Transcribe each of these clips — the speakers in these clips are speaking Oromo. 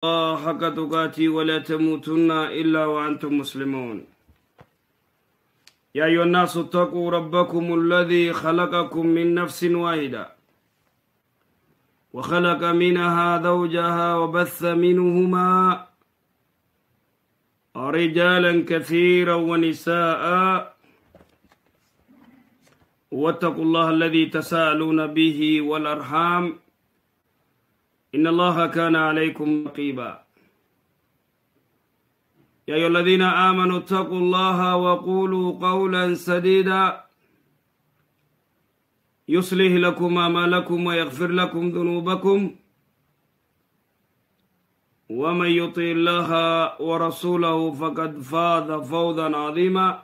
حق تقاته ولا تموتن إلا وأنتم مسلمون. يا أيها الناس اتقوا ربكم الذي خلقكم من نفس واحدة وخلق منها زوجها وبث منهما رجالا كثيرا ونساء، واتقوا الله الذي تساءلون به والأرحام إن الله كان عليكم رقيبا. يا أيها الذين آمنوا اتقوا الله وقولوا قولا سديدا يصلح لكم أعمالكم ويغفر لكم ذنوبكم، ومن يطع الله ورسوله فقد فاز فوزا عظيما.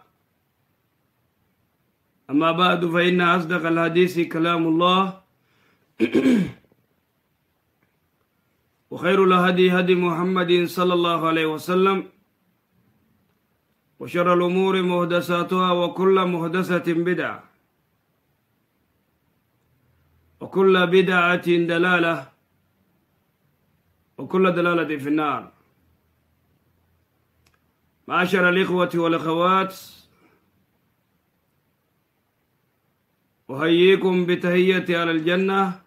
أما بعد، فإن أصدق الحديث كلام الله، وخير الهدي هدي محمد صلى الله عليه وسلم، وشر الأمور محدثاتها، وكل محدثة بدعة، وكل بدعة دلالة، وكل دلالة في النار. معاشر الإخوة والأخوات، أحييكم بتحية على الجنة،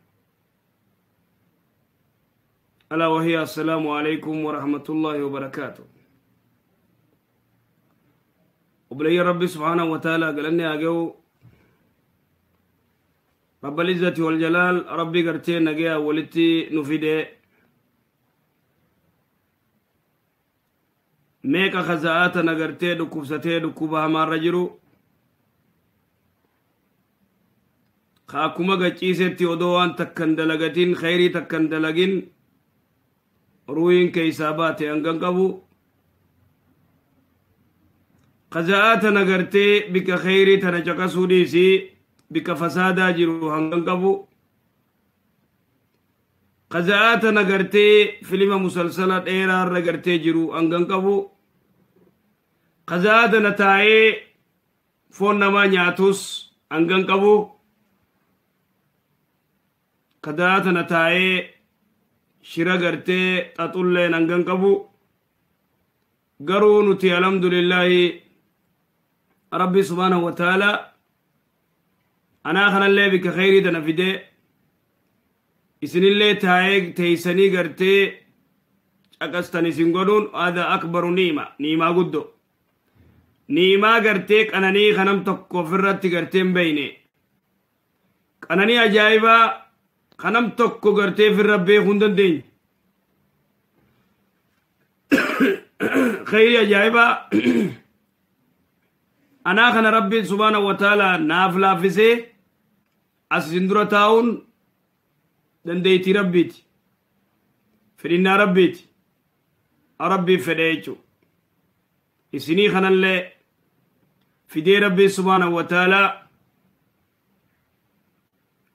ألا وهي السلام عليكم ورحمة الله وبركاته. Obboleeyyan Rabbi سبحانه وتعالى galanni haa ga'u رب العزة والجلال. Rabbi gartee nagaya walitti nu fide. Meeqa khaza'aata nagartee dhukkubsatee dhukkuba hamaarra jiru, ka akkuma gachiisetti odoo waan takkan dalagatin, khayrii takkan dalagin, ruuyin keeysaa baate hangan qabu. Khaza'aata nagartee bika khayrii tana caqasuu dhiisii bika fasaadaa jiru hangan qabu. Khaza'aata nagartee filima musalsala dheeraarra gartee jiru hangan qabu. Khaza'aata na taa'ee foon namaa nyaatus hangan qabu. Khaza'aata na taa'ee shira gartee xaxulleen hangan qabu. Garuu nuti الحمد لله, Rabbi سبحانه وتعالى anaa kanallee bika khayrii tana fide, isinillee taa'ee teeysanii gartee caqastan isin godhuun هذا أكبر نعمة, niimaa guddo, niimaa gartee qananii kanam tokko ofirratti gartee hin beyne, qananii ajaa'ibaa kanam tokko gartee ofirra beekuu hin dandeenye, khayrii ajaa'ibaa anaa kana Rabbiin سبحانه وتعالى naaf laaffisee as isin dura taa'uun dandeeytii Rabbiiti, fedhinnaa Rabbiiti. Rabbiin fedhe jechu isinii kanallee fidee Rabbiin سبحانه وتعالى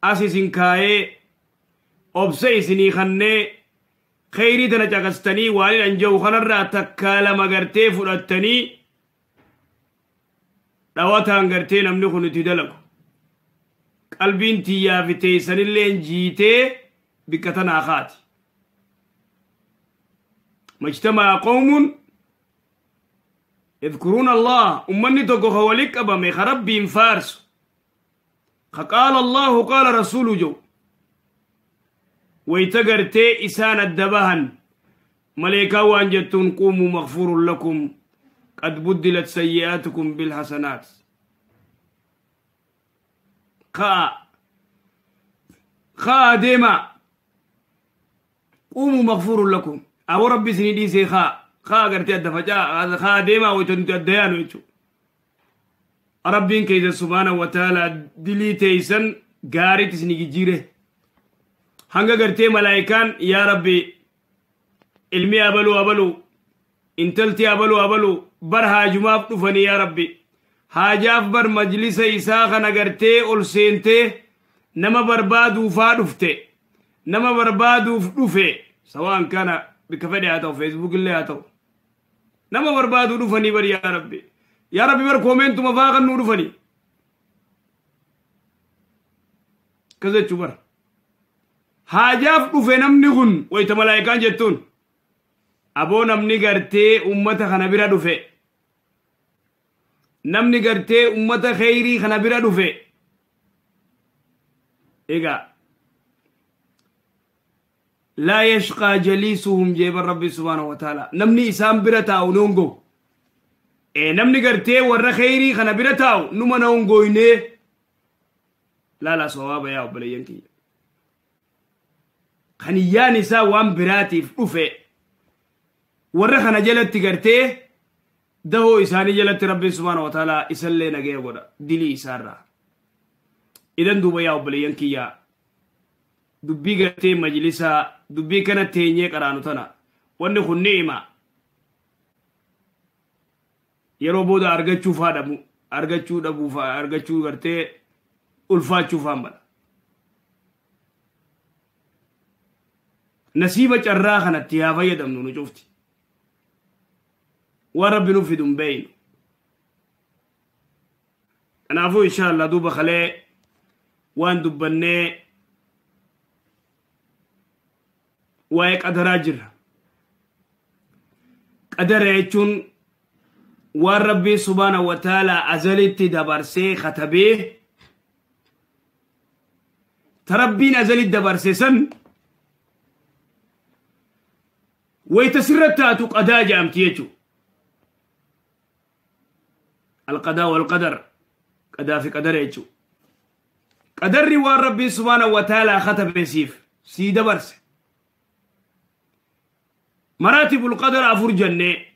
as isin kaayee, obsa isinii kannee, khayrii tana caqastanii waan anja'u kanarraa takkaa lama gartee fudhattanii dhawataan gartee namni kun itti dalagu, qalbiin tiyyaa fi teessanilleen jiitee bikka tanaa kaati. ما اجتمع قوم يذكرون الله, ummanni tokko ka wali qabame, ka Rabbiin faarsu, ka قال الله قال رسوله جو, wayta gartee isaan adda bahan, maleekaa waan jettuun: قوموا مغفور لكم قد بدلت سيئاتكم بالحسنات. Ka'a, ka'a, deema, قوموا مغفور لكم, aboo Rabbi isinii dhiisee, ka'a, ka'a, gartee adda facaa, ka'a, deemaa. Wayta nuti adda yaanu jechu, Rabbiin keeysan سبحانه وتعالى dilii teeysan gaariitti isinii jijjiire. Hanga gartee malaayikaan: yaa Rabbi, ilmi abaluu abaluu, intalti abaluu abaluu bar haajumaaf dhufanii, yaa Rabbi, haajaaf bar majlisa isaa kana gartee ol seentee nama barbaaduufaa dhufte, nama barbaaduuf dhufe, sawaan kana bikka fedhe haa ta'u, Facebook illee haa ta'u, nama barbaaduu dhufanii bar, yaa Rabbi, yaa Rabbi, bar koomeentuma faa kan nuu dhufanii akkas jechuu bar haajaaf dhufe namni kun wayta malaayikaan jettuun. Aboo namni gartee ummata kana bira dhufe, namni gartee ummata kheyrii kana bira dhufe, egaa laa yashqaa jaliisuhum jeeban Rabbi subhaanahu wa ta'ala. Namni isaan bira taa'u ni hongowu. Namni gartee warra kheyrii kana bira taa'u numa na hongoynee. Laalaa sawaaba yaa obboleeyyan kiyya, kan iyyaan isaa waan biraatiif dhufe warra kana jalatti gartee dahoo isaanii jalatti Rabbiin subhaanahu wa ta'ala isallee nagaya godha dilii isaarraa. Idan duuba yaa obboleeyyan kiyya, dubbii gartee majlisaa dubbii kana teenyee qaraanu tana, wanni kun ni'ima yeroo booda argachuu faadhamu, argachuu dhabuuf, argachuu gartee ulfaachuu faan mala. Nasiiba carraa kanatti haa fayyadamnu nu cufti. Waan Rabbi nuuf fidu hin beeynu. Kanaafuu insha Allah duuba kalee waan dubbannee waa'ee qadaraa jirra. Qadara jechuun waan Rabbii subhaanahu wa ta'ala azalitti dabarsee katabee, ta Rabbiin azalitti dabarse san wayta sirra taatu qadaa jedhamti jechuudha. Alqadaa walqadar, qadaa fi qadara jechuudha. Qadarri waan Rabbiin subhaanahu wa ta'ala katabe siif sii dabarse. Maraatibul qadar afur jennee,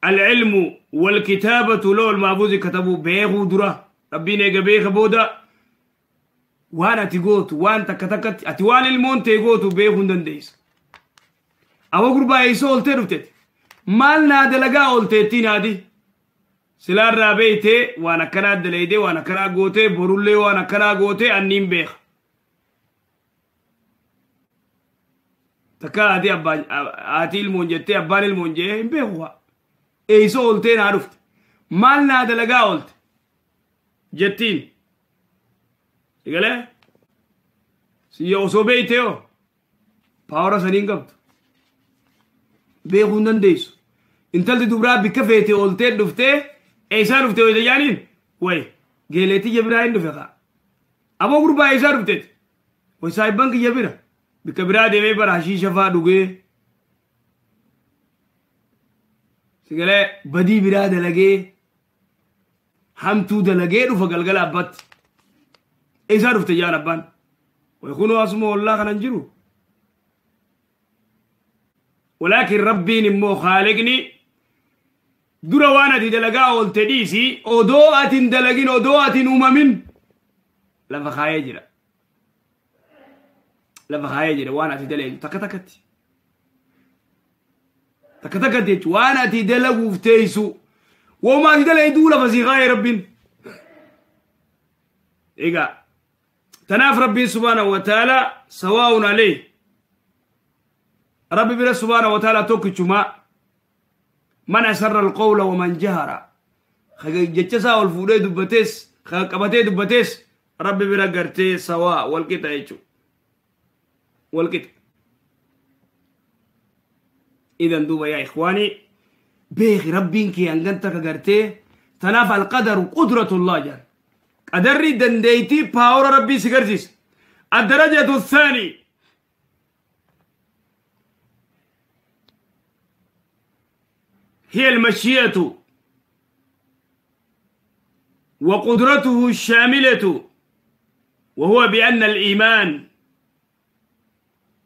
العلم والكتابة لوح المحفوظ كتبوا beekuu dura, Rabbiin eega beeka booda waan ati gootu, waan takka takkatti ati waan ilmoon ta'e gootu beekuu hin dandeessa. Awa gurbaa, eessa ooltee dhufteeti? Maal naa dalagaa oolteettiin haati? Silaarraa beeytee waan akkanaa dalaydee, waan akkanaa gootee, borullee waan akkanaa gootee anniin beeka. Takka haati abbaan haati ilmoon jettee abbaan ilmoon jee hin beeku haa. Eessa ooltee naa dhufte? Maal naa dalagaa oolte? Jettiin. Egalee? Siyya osoo beeytee hoo? Power saniin qabdu. Beekuu hin dandeessu. Intalli dubraa bikka feete ooltee dhuftee, eessaa dhufte wayita jaaniin, way geeleetii ija biraa hin dhufe kaa. Aboo gurbaa, eessaa dhufteeti? Way saayibban kiyya bira. Bikka biraa deemee bara hashiisha faa dhugee. Sigalee badii biraa dalagee, hamtuu dalagee dhufa galgala abbaatti. Eessaa dhufte jaan abbaan? Way kunoo asuma ollaa kanan jiru. Walaakin Rabbiin immoo Khaaliqni dura waan ati dalagaa oolte dhiisi, odoo ati hin dalagin, odoo ati hin uumamin lafa kaayee jira. Lafa kaayee jira waan ati dalagu takka takkatti. Takka takkatti jechuun waan ati dalaguuf teessu. Wooma ati dalayduu lafa sii kaayee Rabbiin. Egaa tanaaf Rabbiin subhaanahu wa ta'ala sawaa'un alayhi. Rabbi bira subhaanahu wa ta'ala tokkichumaa, man asarra alqawla wa man jahara, jecha isaa ol fuudhee dubbatees qabatee dubbatees Rabbi bira gartee sawaa, walqixa jechuudha. Walqixa. Idan duuba yaa ikhwaanii, beeki Rabbiin kee hangan takka gartee. Tanaaf alqadaru qudratullah jedhan. Qadarri dandeeytii power Rabbii si garsiisa. الدرجة الثاني هي المشيئة وقدرته الشاملة، وهو بأن الإيمان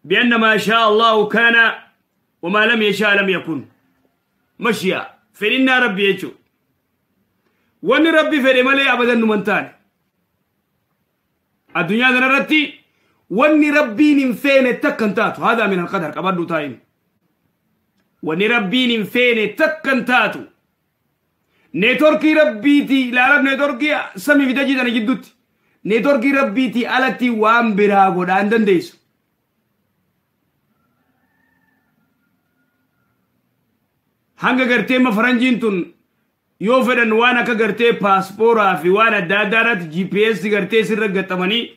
بأن ما شاء الله كان وما لم يشاء لم يكن. مشيئة fedhinnaa Rabbi jechuudha. Wanni Rabbi fedhe malee abadan numan taane. Addunyaa kanarratti wanni Rabbiin hin feene takka hin taatu. هذا من القدر qabadhu taa'in. Wanni Rabbiin hin feene takka hin taatu. Networkii Rabbiitii ilaalaf, networkii samii fi dachii tana jidduutti. Networkii Rabbiitii alatti waan biraa godhaa hin dandeessu. Hanga gartee ma faranjiin tun yoo fedhan waan akka gartee paaspooraa fi waan adda addaa irratti GPS gartee sirra gaxamanii,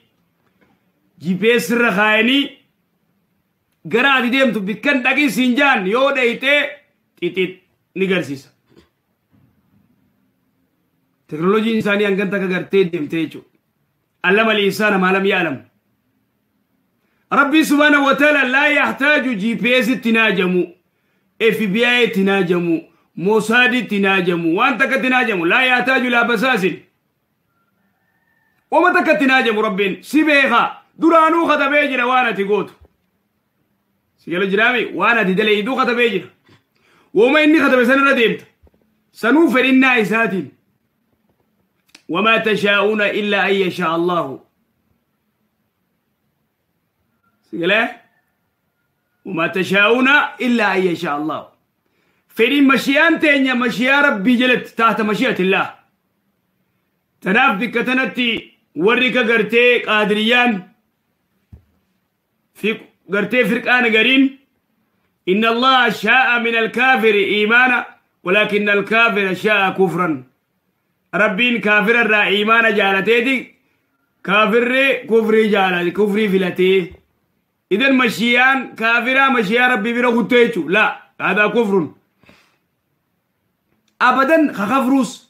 GPS sirra kaayanii Gara ati deemtu bikkan dhaqii siin jaan yoo dhayitee xixiit ni garsiisa. Teknooloojiin isaanii hangan takka gartee deemtee jechuudha. Allama al-insaana maa lam ya'lam. Rabbi subhaanahu wa ta'ala laa yahtaaju GPS itti naajamu, FBI itti naajamu, Mossad itti naajamu, waan takka itti naajamu, laa yahtaaju laa basaasin. Wama takka itti naajamu Rabbiin si beeka, duraanuu katabee jira waan ati gootu. Si gala jiraami waan ati dalayduu katabee jira. Wama inni katabe sanirra deemta. Sanuu fedhinnaa isaatiin. وما تشاءون إلا أن يشاء الله. سيقول وما تشاءون إلا أن يشاء الله. فإن مشيان تينيا مشيا ربي جلت تحت مشيئة الله. تناف بكتنتي وريك قرتي قادريان في قرتي فرقان قرين. إن الله شاء من الكافر إيمانا ولكن الكافر شاء كفرا. ربين كافر الرا إيمان جالتي كافر كفري جالتي كفري فلتي. إذن مشيان كافرة مشيان ربي بيرو خطيتو لا هذا كفر أبدا. خخفروس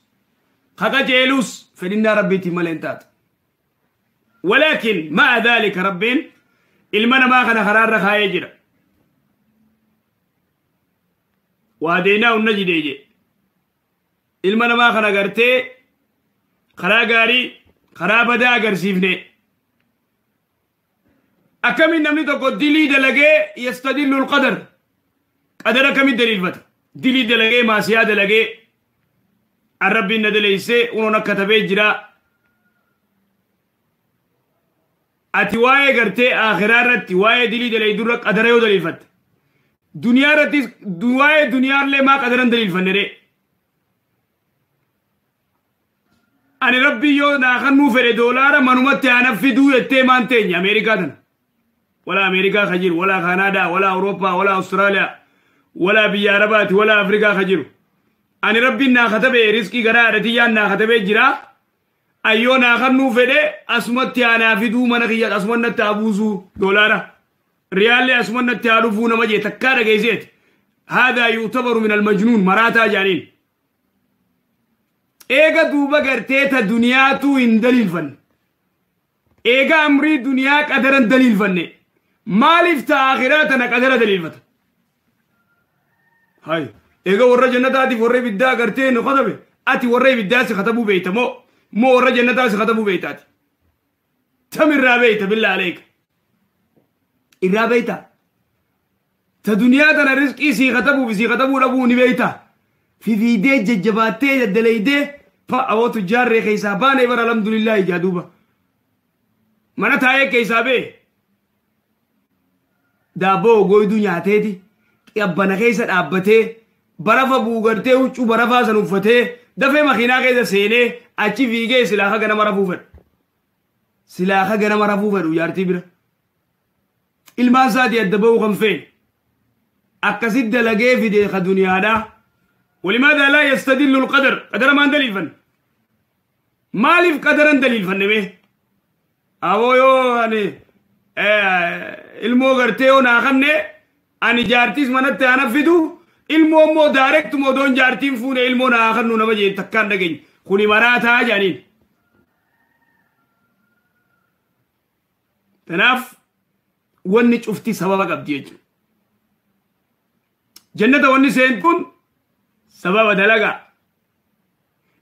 خخجيلوس فإن ربي تمالنتات. ولكن مع ذلك ربين المنا ما خنا خرار رخايا جرا وهديناه النجد يجي ilma namaa kana gartee karaa gaarii karaa badaa agarsiifne. Akkamiin namni tokko dilii dalagee yastadillu alqadar, qadara akkamiin daliilfata? Dilii dalagee maasiyaa dalagee an rabbiin na daleessee unoon akka tabee jira. Ati waa'ee gartee akhiraa irratti waa'ee dilii dalaydurra qadara yoo daliilfatte, duniyaa irrattis waa'ee duniyaallee maa qadaran daliilfanne ree? Ani rabbi yoo naa kannuu fedhe doolaara manumatti aanaf fiduu jettee maan teenya Ameerikaa tana. Wala Ameerikaa ka jiru, wala Kanaadaa, wala Awurooppaa, wala Awustiraaliyaa, wala biyya Arabaati, wala Afrikaa ka jiru. Ani rabbiin naa katabee riskii garaa haadhatiyyaan naa katabee jira. Ayyoo naa kannuu fedhe asumatti aanaa fiduu mana kiyya asuma natti haa buusuu doolaara. Riyaallee asuma natti haa dhufuu nama jee takkaa dhageesseeti. Haadaa yuutabaru min almajnuun maraataa jaaniin. Eega duuba gartee ta duniyaatu hin daliilfanne. Eega amrii duniyaa qadaran daliilfanne. Maaliif ta akhiraa tana qadara daliilfata? Hay. Eega warra jannataatiif warra ibiddaa gartee nu katabe. Ati warra ibiddaa si katabuu beeyta moo? Moo warra jannataa si katabuu beeytaati? Tam irraa beeyta billaa aleeka. Irraa beeyta. Ta duniyaa tana rizqii sii katabuuf sii katabuu dhabuu ni beeyta. Fifiidee jajjabaattee daddaleeydee fa awoo tujjaarree keessaa baanee bara alhamdulillaahi jaa duuba. Mana taa'ee keessaa bee daabboo goyduu nyaateeti qabbana keessa dhaabbatee barafa buugartee huccuu barafaa san uffatee dafee makiinaa keessa seenee achi fiigee silaa haga nama rafuu fedhu. Silaa haga nama rafuu fedhu jaartii bira. Ilmaan isaatii adda ba'uu kan feene. Akkasit dalagee fide ka duniyaadhaa. ولماذا لا يستدل القدر؟ قدر ما دليل فن. مالف قدرا دليل فن به. أبو يو يعني المو غرتيو ناخنة أني جارتيس منت أنا فيدو المو مو دايركت مو دون جارتين فون المو ناخنو نبجي تكان دقين خوني مراتا جانين. تناف ونج أفتي سببك أبديج. جنة وني سينكون sababa dalagaa.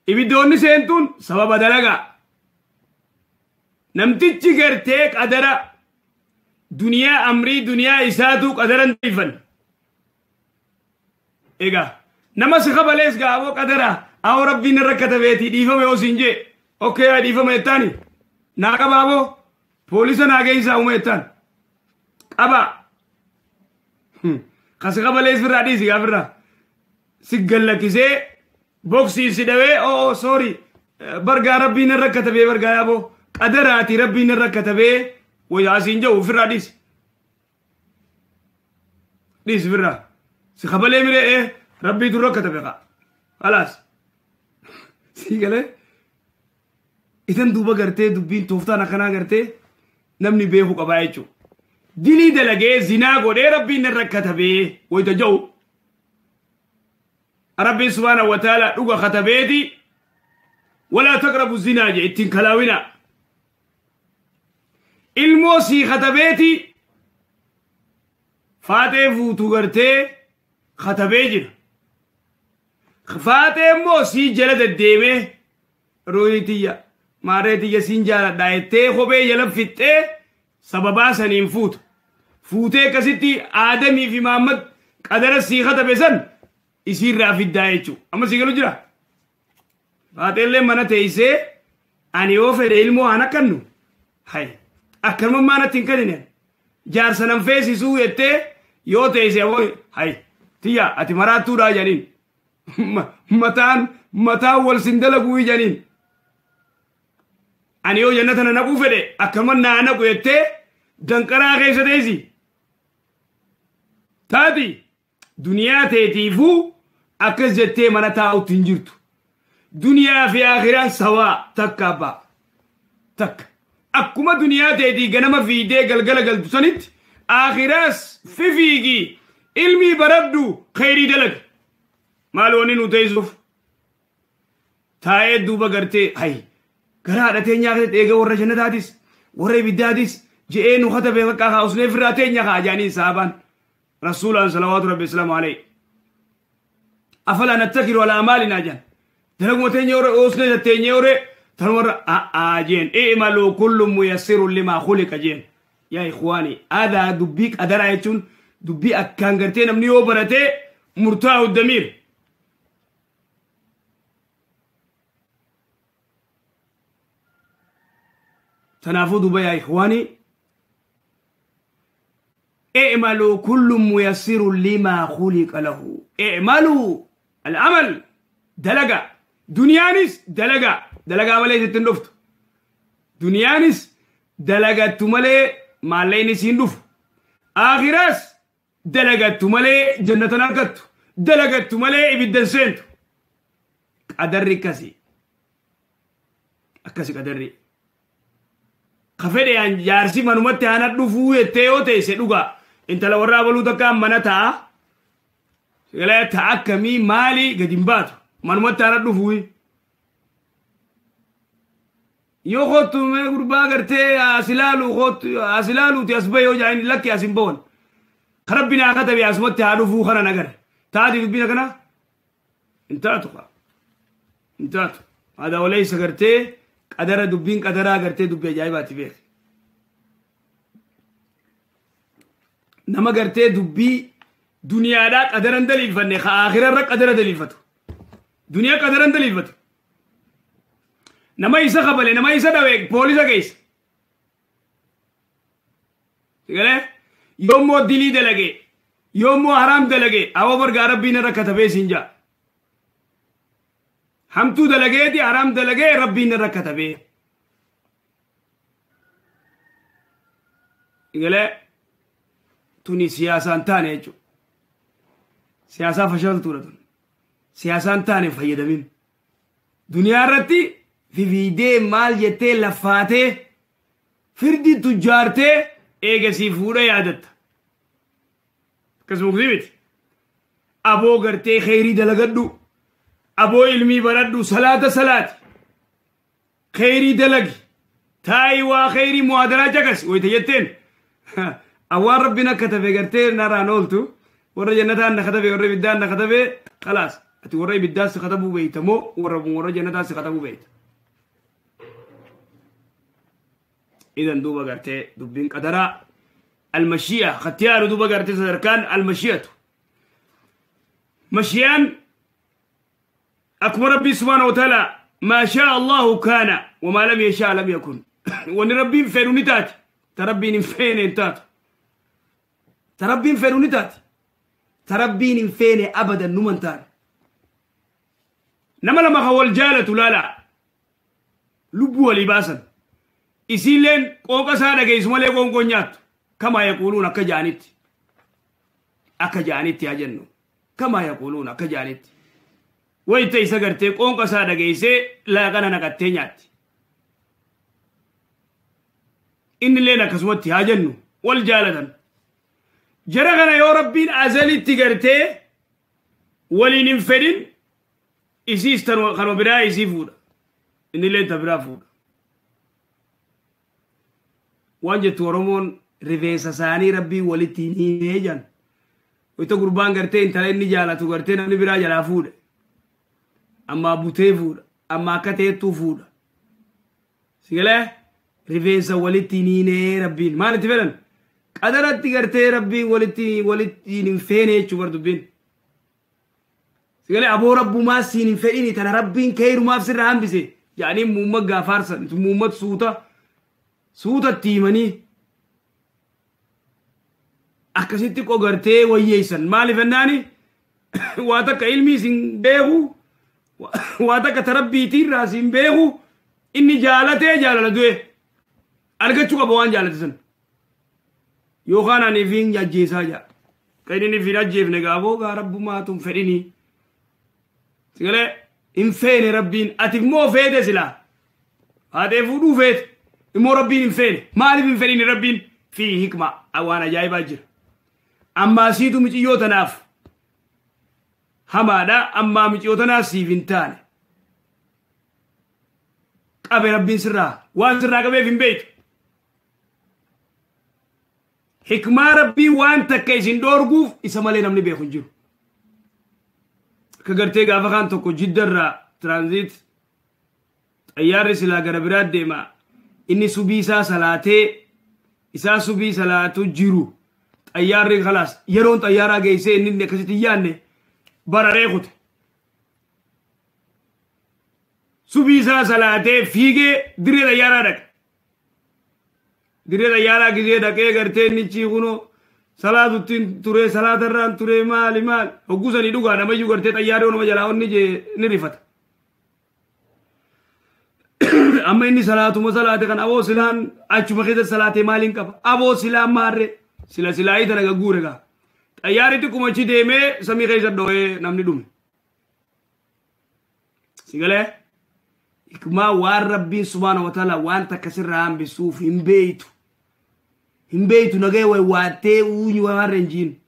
Ibiddoonni seentuun sababa dalagaa. Namtichi gartee qadara duniyaa amrii duniyaa isaatu qadaran daliilfanne. Egaa nama si kabalees gaaboo qadara awoo rabbiin irra katabeetii dhiifame yoo siin jee okkee yaa dhiifame jettaani naa qabaaboo poolisa naa geessaa uume jettaan qaba. Kasi kabalees firraa dhiisi gaafirraa. Si gallakisee boksii si dhawee oo sorry bargaa rabbiin irra katabee bargaa yaaboo qadaraati rabbiin irra katabee wayaa siin jedhu ofirraa dhiisi. Dhiisi ofirraa. Si kabalee miree rabbiitu irra katabe kaa. Khalaas. Si galee itan duuba gartee dubbiin tooftaan akkanaa gartee namni beeku qabaa jechuudha. Dilii dalagee zinaa godhee rabbiin irra katabee wayita ja'u rabbiin subhaanahu wa ta'ala dhuga katabeeti walaa taqrabu zinaa je ittiin kalaawina ilmoo sii katabeeti faaxee fuutu gartee katabee jira faaxee immoo sii jala deddeemee ruuhii tiyya maaree tiyya siin jaaladhaa jettee kophee jala fixxee sababaa saniin fuuta fuutee akkasitti aadamii fi Mahammad qadara sii katabe san isiirraa fiddaa jechuudha. Amma sii galu jira. Faaxeellee mana teessee ani yoo fedhe ilmoo haan akkannu hay akkanummaa natti hin kennine jaarsa nan feesisuu jettee yoo teessee ammoo hay tiyya ati maraattuudhaa jedhaniin mataan mataan wal sin dalaguu jedhaniin. Ani yoo jannata na naquu fedhe akkanuma naa naqu jettee danqaraa keessa teessi. Taati duniyaa teetiifuu akkas jettee mana taa'utti hin jirtu. Duniyaa fi akhiraan sawaa takka abbaa takka. Akkuma duniyaa teetii ganama fiidee galgala galtu sanitti akhiraas fifiigii ilmii baradhu khayrii dalagi. Maal wanni nu teessuuf taa'ee duuba gartee hay garaa haadha teenyaa keessatti eega warra jannataatis warra ibiddaatis je'ee nu katabee bakka hausnee firraa teenya haa jaaniin sahabaan rasuulaan salawaatu rabbi islaamu alayhi. Afalaa nattakilu alaa amaalinaa jaan dalaguma teenya hore usnee teenya hore tanwarra a'aa jeen i'maluu kullu muyassirun limaa khuliqa jeen. Yaa ikhwaani aadaa dubbii qadaraa jechuun dubbii akkaan gartee namni yoo baratee murtaa'u damiir. Tanaafuu duuba yaa ikhwaani اعملوا كل ميسر لما خلق له. اعملوا العمل دلقة دنيانس دلقة دلقة مالي تندفت دنيانس دلقة تمالي مالي نسيندف آخرس دلقة تمالي جنة نركت دلقة تمالي إبدن سنت قدري كسي أكسي قدري خفير يعني جارسي منومتي أنا دفوه تيو تيسي دوغا انت لو warra abaluu takka mana ta'a sagalee ta'a akkamii maali gadi hin baatu manumatti ana dhufuuyi yoo kottu mee gurbaa gartee as ilaalu kottu as ilaaluuti as bahe yoo jaan lakki as hin bawan rabbi naa katabe asumatti haa dhufuu kana nagare taati dubbina kana hin taatu hin taatu hada walaysa gartee qadara dubbiin qadaraa gartee dubbii ajaa'ibaati beek nama gartee dubbii duniyaadhaa qadaran daliilfanne ka aakhirarra qadara daliilfatu duniyaa qadaran daliilfatu nama isa kabale nama isa dhawe poolisa keessa sigalee yoommoo dilii dalage yoommoo haraam dalage awoo bargaa rabbiin irra katabee siin jaa hamtuu dalageeti haraam dalagee rabbiin irra katabee sigalee tuni siyaasaan taane jechuudha. Siyaasaa fashaltuudha tun. Siyaasaan taane fayyadamin. Duniyaa irratti fifiidee maal jettee laffaatee firdi tujjaartee eegasii fuudha yaadatta. Akkasuma miti. Aboo gartee kheyrii dalagadhu. Aboo ilmii baradhu salaata salaati. Kheyrii dalagi. Taayi waa kheyrii muhaadaraa caqasi wayita jetteen. Awwaan rabbiin katabe gartee narraan ooltu warra jannataan na katabe warra ibiddaan na katabe khalaas ati warra ibiddaa si katabuu beeyta moo warra jannataa si katabuu beeyta. Idan duuba gartee dubbiin qadaraa almashi'a khattiyaaru duuba gartee sadarkaan almashi'atu. Mashiyaan akkuma rabbii subhaanahu wa ta'ala maa shaa Allahu kaana wamaa lam yashaa lam yakun. Wanni rabbiin fedhu ni taati ta rabbiin hin feene hin taatu. تربين فينو نتات تربين فيني ابدا نمنتان نما لما خول جالة لا لا لبوا لباسا إسيلين قوقا سادا كيس مالي قونقونيات كما يقولون كجانت أكجانت يا جنو كما يقولون كجانت ويتي سغرتي قونقا سادا كيس لا كان نكتينيات إن لنا كسمت يا جنو Wal jaalatan. Jara kana yoo Rabbiin azalitti gartee waliin hin fedhin, isiis kanuma biraa isii fuudha. Innillee ta biraa fuudha. Waan jettu Oromoon rifeensa isaanii Rabbiin walitti hin hiinee jedhan. Wayita gurbaan gartee intala inni jaalatu gartee namni biraa jalaa fuudhe. Ammaa butee fuudha. Amma akka teettuu fuudha. Sigalee rifeensa walitti hin hiinee Rabbiin. Maal itti fedhan? Qadaratti gartee Rabbiin walitti hin feene jechuu bar dubbiin. Sigalee aboo Rabbumaa siin hin fedhini, tana Rabbiin keerumaaf sirra hambise. Jedhanii muummat gaafaarsan, muummat suuta suutatti himanii akkasitti qogartee wayyeessan. Maaliif jennaani, waa takka ilmi isin beeku, waa takka tarabbiitiirraa isin beeku. Inni jaalatee jaalala du'e argachuu qaba. Waan jaalate san yookaan ani ifiin ajjeesaa jaa kan inni ifiin ajjeefne gaafoo gaa Rabbumaatu hin fedhinii. Sigalee hin feene Rabbiin. Ati immoo feete, silaa haadhee fuudhuu feete, immoo Rabbiin hin feene. Maaliif hin fedhini Rabbiin? Fi hikma, waan ajaa'ibaa jira. Ammaa siitu miciyyoo tanaaf hamaadha, ammaa miciyyoo tanaaf siif hin taane. Qabe Rabbiin sirraa, waan sirraa qabeef hin beektu. Hikmaa Rabbii waan takka isin dhoorguuf isa malee namni beeku hin jiru. Akka gartee gaafa kaan tokko Jiddarraa transit xayyaarri silaa gara biraa deema. Inni subii isaa salaatee, isaa subii salaatu jiru, xayyaarri khalaas yeroon xayyaaraa geessee inni akkasitti hin yaanne bararee kute. Subii isaa salaatee fiigee dirree xayyaaraa dhaqe. Dirree xayyaaraa gizee dhaqee gartee inni kunoo salaatuttiin ture, salaatarraan ture, maali maali hogguu sanii dhugaa namayyuu gartee xayyaarri nama jalaa onni jee ni rifata. Amma inni salaatuma salaate kan aboo silaan achuma keessa salaatee maaliin qaba, aboo silaan maarree sila silaayii tana gagguure gaa. Xayyaarri xiqquma achi deemee samii keessa dho'ee namni dhume. Sigalee hikmaa waan Rabbiin subhaana wa ta'ala waan takka sirraa hambisuuf hin beeytu. Hin beeytu, nagaya way waattee uunyi waan renjiin.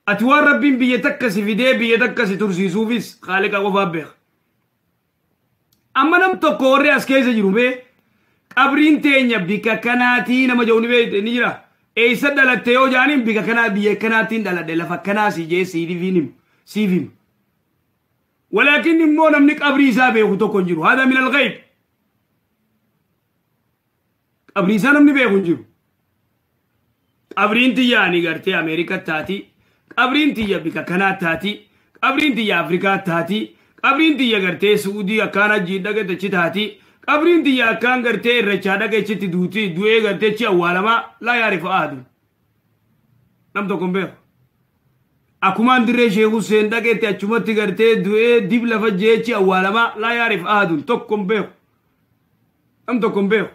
Ati waan Rabbiin biyya takka si fidee biyya takka si tursiisuufis Haaliqa qofaaf beeka. Amma nam tokko warri as keessa jiru mee qabriin teenya bika kanaatii nama jedhu ni beekte ni jira. Eessa dhalatte yoo jaaniin, bika kanaa, biyya kanaatiin dhaladhe, lafa kanaa si jee siif himu siif himu. Walaakin immoo namni qabrii isaa beeku tokko hin jiru. Haadha min al-ghayb. Qabrii isaa namni beeku hin jiru. Qabriin tiyya ani gartee Ameerikaa taati. Qabriin tiyya bika kanaa taati. Qabriin tiyya Afrikaa taati. Qabriin tiyya gartee Suudii akkaan hajjii dhaqe achi taati. Qabriin tiyya akkaan gartee Irrechaa dhaqe achitti duuti du'ee gartee achi awwaalamaa laa yaarifu ahadu. Nam tokko hin beeku. Akkumaan dirree Sheekh Hussein dhaqetti achumatti gartee du'ee dib lafa jeechi awwaalamaa laa yaarif ahadun, tokko hin beeku. Nam tokko hin beeku.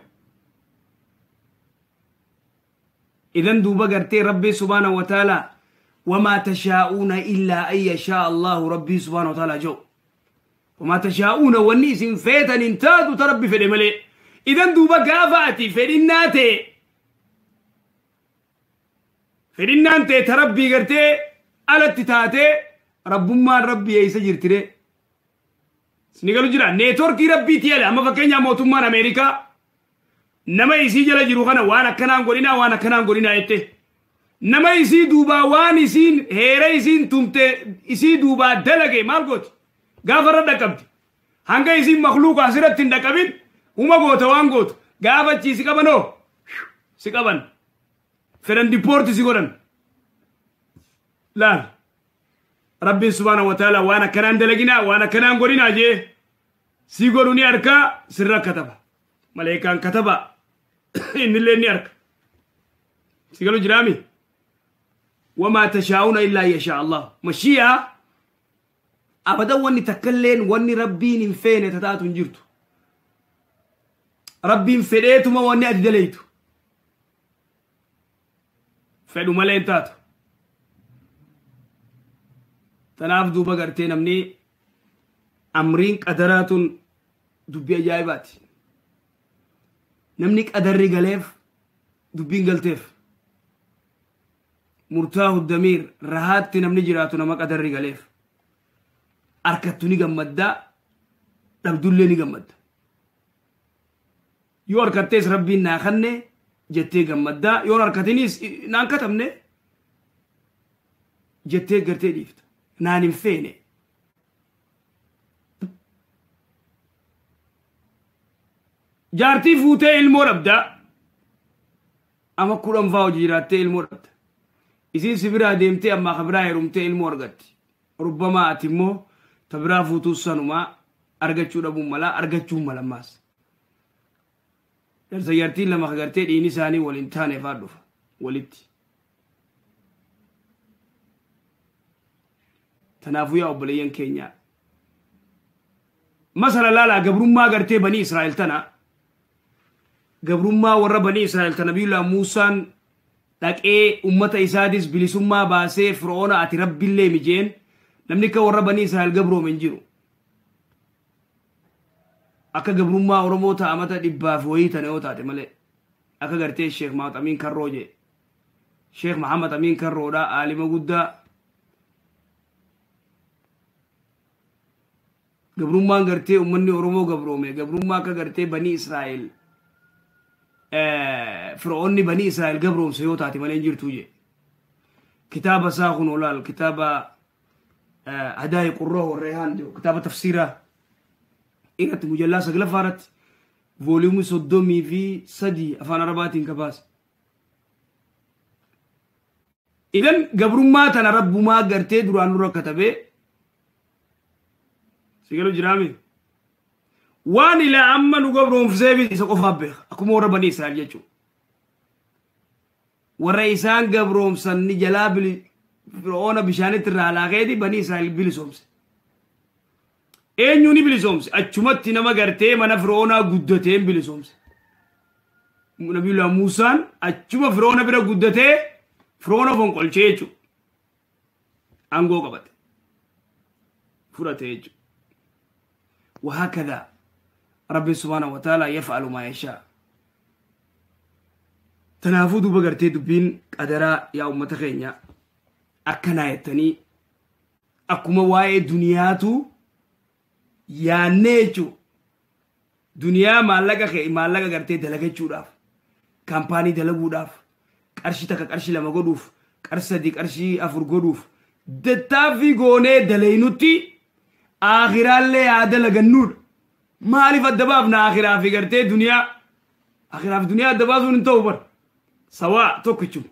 Idan duuba gartee Rabbii subhaana wa ta'ala wamaa tashaa'uuna illaa an yashaa Allahu Rabbii subhaana wa ta'ala jedhu. Wamaa tashaa'uuna, wanni isin feetan hin taatu ta Rabbi fedhe malee. Idan duuba gaafa ati fedhinnaa ta'e, fedhinnaan ta'e ta Rabbii gartee alatti taatee, Rabbummaan Rabbii eessa jirtire? Sini galu jira networkii Rabbiitii ala. Amma fakkeenyaaf mootummaan Ameerikaa nama isii jala jiru kana waan akkanaan godhinaa, waan akkanaan godhinaa jette. Nama isii duubaa waan isiin heera isiin tumte isii duubaa dalage maal gooti? Gaafa irra dhaqqabdi. Hanga isiin makluuqa asirratti hin dhaqqabin huma goota waan gootu. Gaafa achii si qabanoo si qaban. Fedhan deport si godhan. Laal. Rabbiin subhaana wa ta'ala waan akkanaan dalaginaa, waan akkanaan godhinaa jee si godhu ni arkaa, sirra kataba. Maleekaan kataba, innillee ni arka. Si galu jiraami? Wamaa tashaa'uuna illaa yashaa Allah. Mashii'aa abadan wanni takkalleen wanni Rabbiin hin feene tataatu hin jirtu. Rabbiin fedheetuma wanni ati daleeytu. Fedhu malee hin taatu. Tanaaf duuba gartee namni amriin qadaraa tun dubbii ajaa'ibaati. Namni qadarri galeef dubbiin galteef. Murtaahu damiir rahaatti namni jiraatu nama qadarri galeef. Harkattu ni gammaddaa, dhabdullee ni gammadda. Yoo harkattees rabbiin naa kanne jettee gammaddaa, yoo harkatinis naan katabne jettee gartee dhiifta. Naan hin feene. Jaartii fuutee ilmoo dhabdaa. Ama 10 faa hojii jiraattee ilmoo dhabda. Isiin si biraa deemtee ammaa ka biraa heerumtee ilmoo argatti. Rubbamaa ati immoo ta biraa fuutuu sanumaa argachuu dhabuun malaa argachuu mala ammaas. Jarsa jartiin lama ka gartee dhiini isaanii waliin taane faa dhufa walitti. Tanaafuu yaa obboleeyyan keenya. Masala laalaa gabrummaa gartee banii Israa'el tana. Gabrummaa warra banii Israa'el tana Nabiyullaa Muusaan dhaqee ummata isaatis bilisummaa baasee Fir'oona ati rabbillee mijeen namni akka warra banii Israa'el gabroome hin jiru. Akka gabrummaa Oromoo ta'a mata dhibbaaf wayii tana yoo taate malee akka gartee Sheekh Mahamad Amiin Karroo jee. Sheekh Mahamad Amiin Karroodhaa aalima guddaa. Gabrummaan gartee uummanni Oromoo gabroome gabrummaa akka gartee banii Israa'el Fir'oonni banii Israa'el gabroomse yoo taate malee hin jirtu jee. Kitaaba isaa kun olaal kitaaba Hadaayi Qurroo Warreehaan jiru kitaaba tafsiiraa irratti mujallaa 9ffaa irratti vooliyuumii 33 afaan Arabaatiin kabaase. Idan gabrummaa tana rabbumaa gartee duraan dura katabee sigalu jiraami. Waan ilaa amma nu gabroomsee isa qofaaf beeka. Akkuma warra banii Israa'el jechuudha. Warra isaan gabroomsan ni jalaa Fir'oona bishaanitti irraa laaqeeti banii Israa'el bilisoomse. Eenyu ni bilisoomse? Achumatti nama gartee mana Fir'oonaa guddateen bilisoomse. Nabiyullaa Muusaan achuma Fir'oona bira guddatee Fir'oona fonqolchee jechuudha. Aangoo qabate. Fudhate jechuudha. وهكذا ربي سبحانه وتعالى يفعل ما يشاء. تنافو دوبا غرتي دبين قدرا يا أمة خينيا أكنا يتني أكما واي دنياتو يا نيچو دنيا مالغا خي مالغا غرتي دلغه چوراف كامباني دلغوداف قرشي تكا قرشي لما غدوف قرش سدي قرشي افر غدوف دتافي غوني دلينوتي آخرالlee haa dalagannuudha. Maaliif adda baafna akhiraa fi gartee duniyaa? Akhiraa fi duniyaa adda baasuun hin ta'u bar. Sawaa tokkichuma.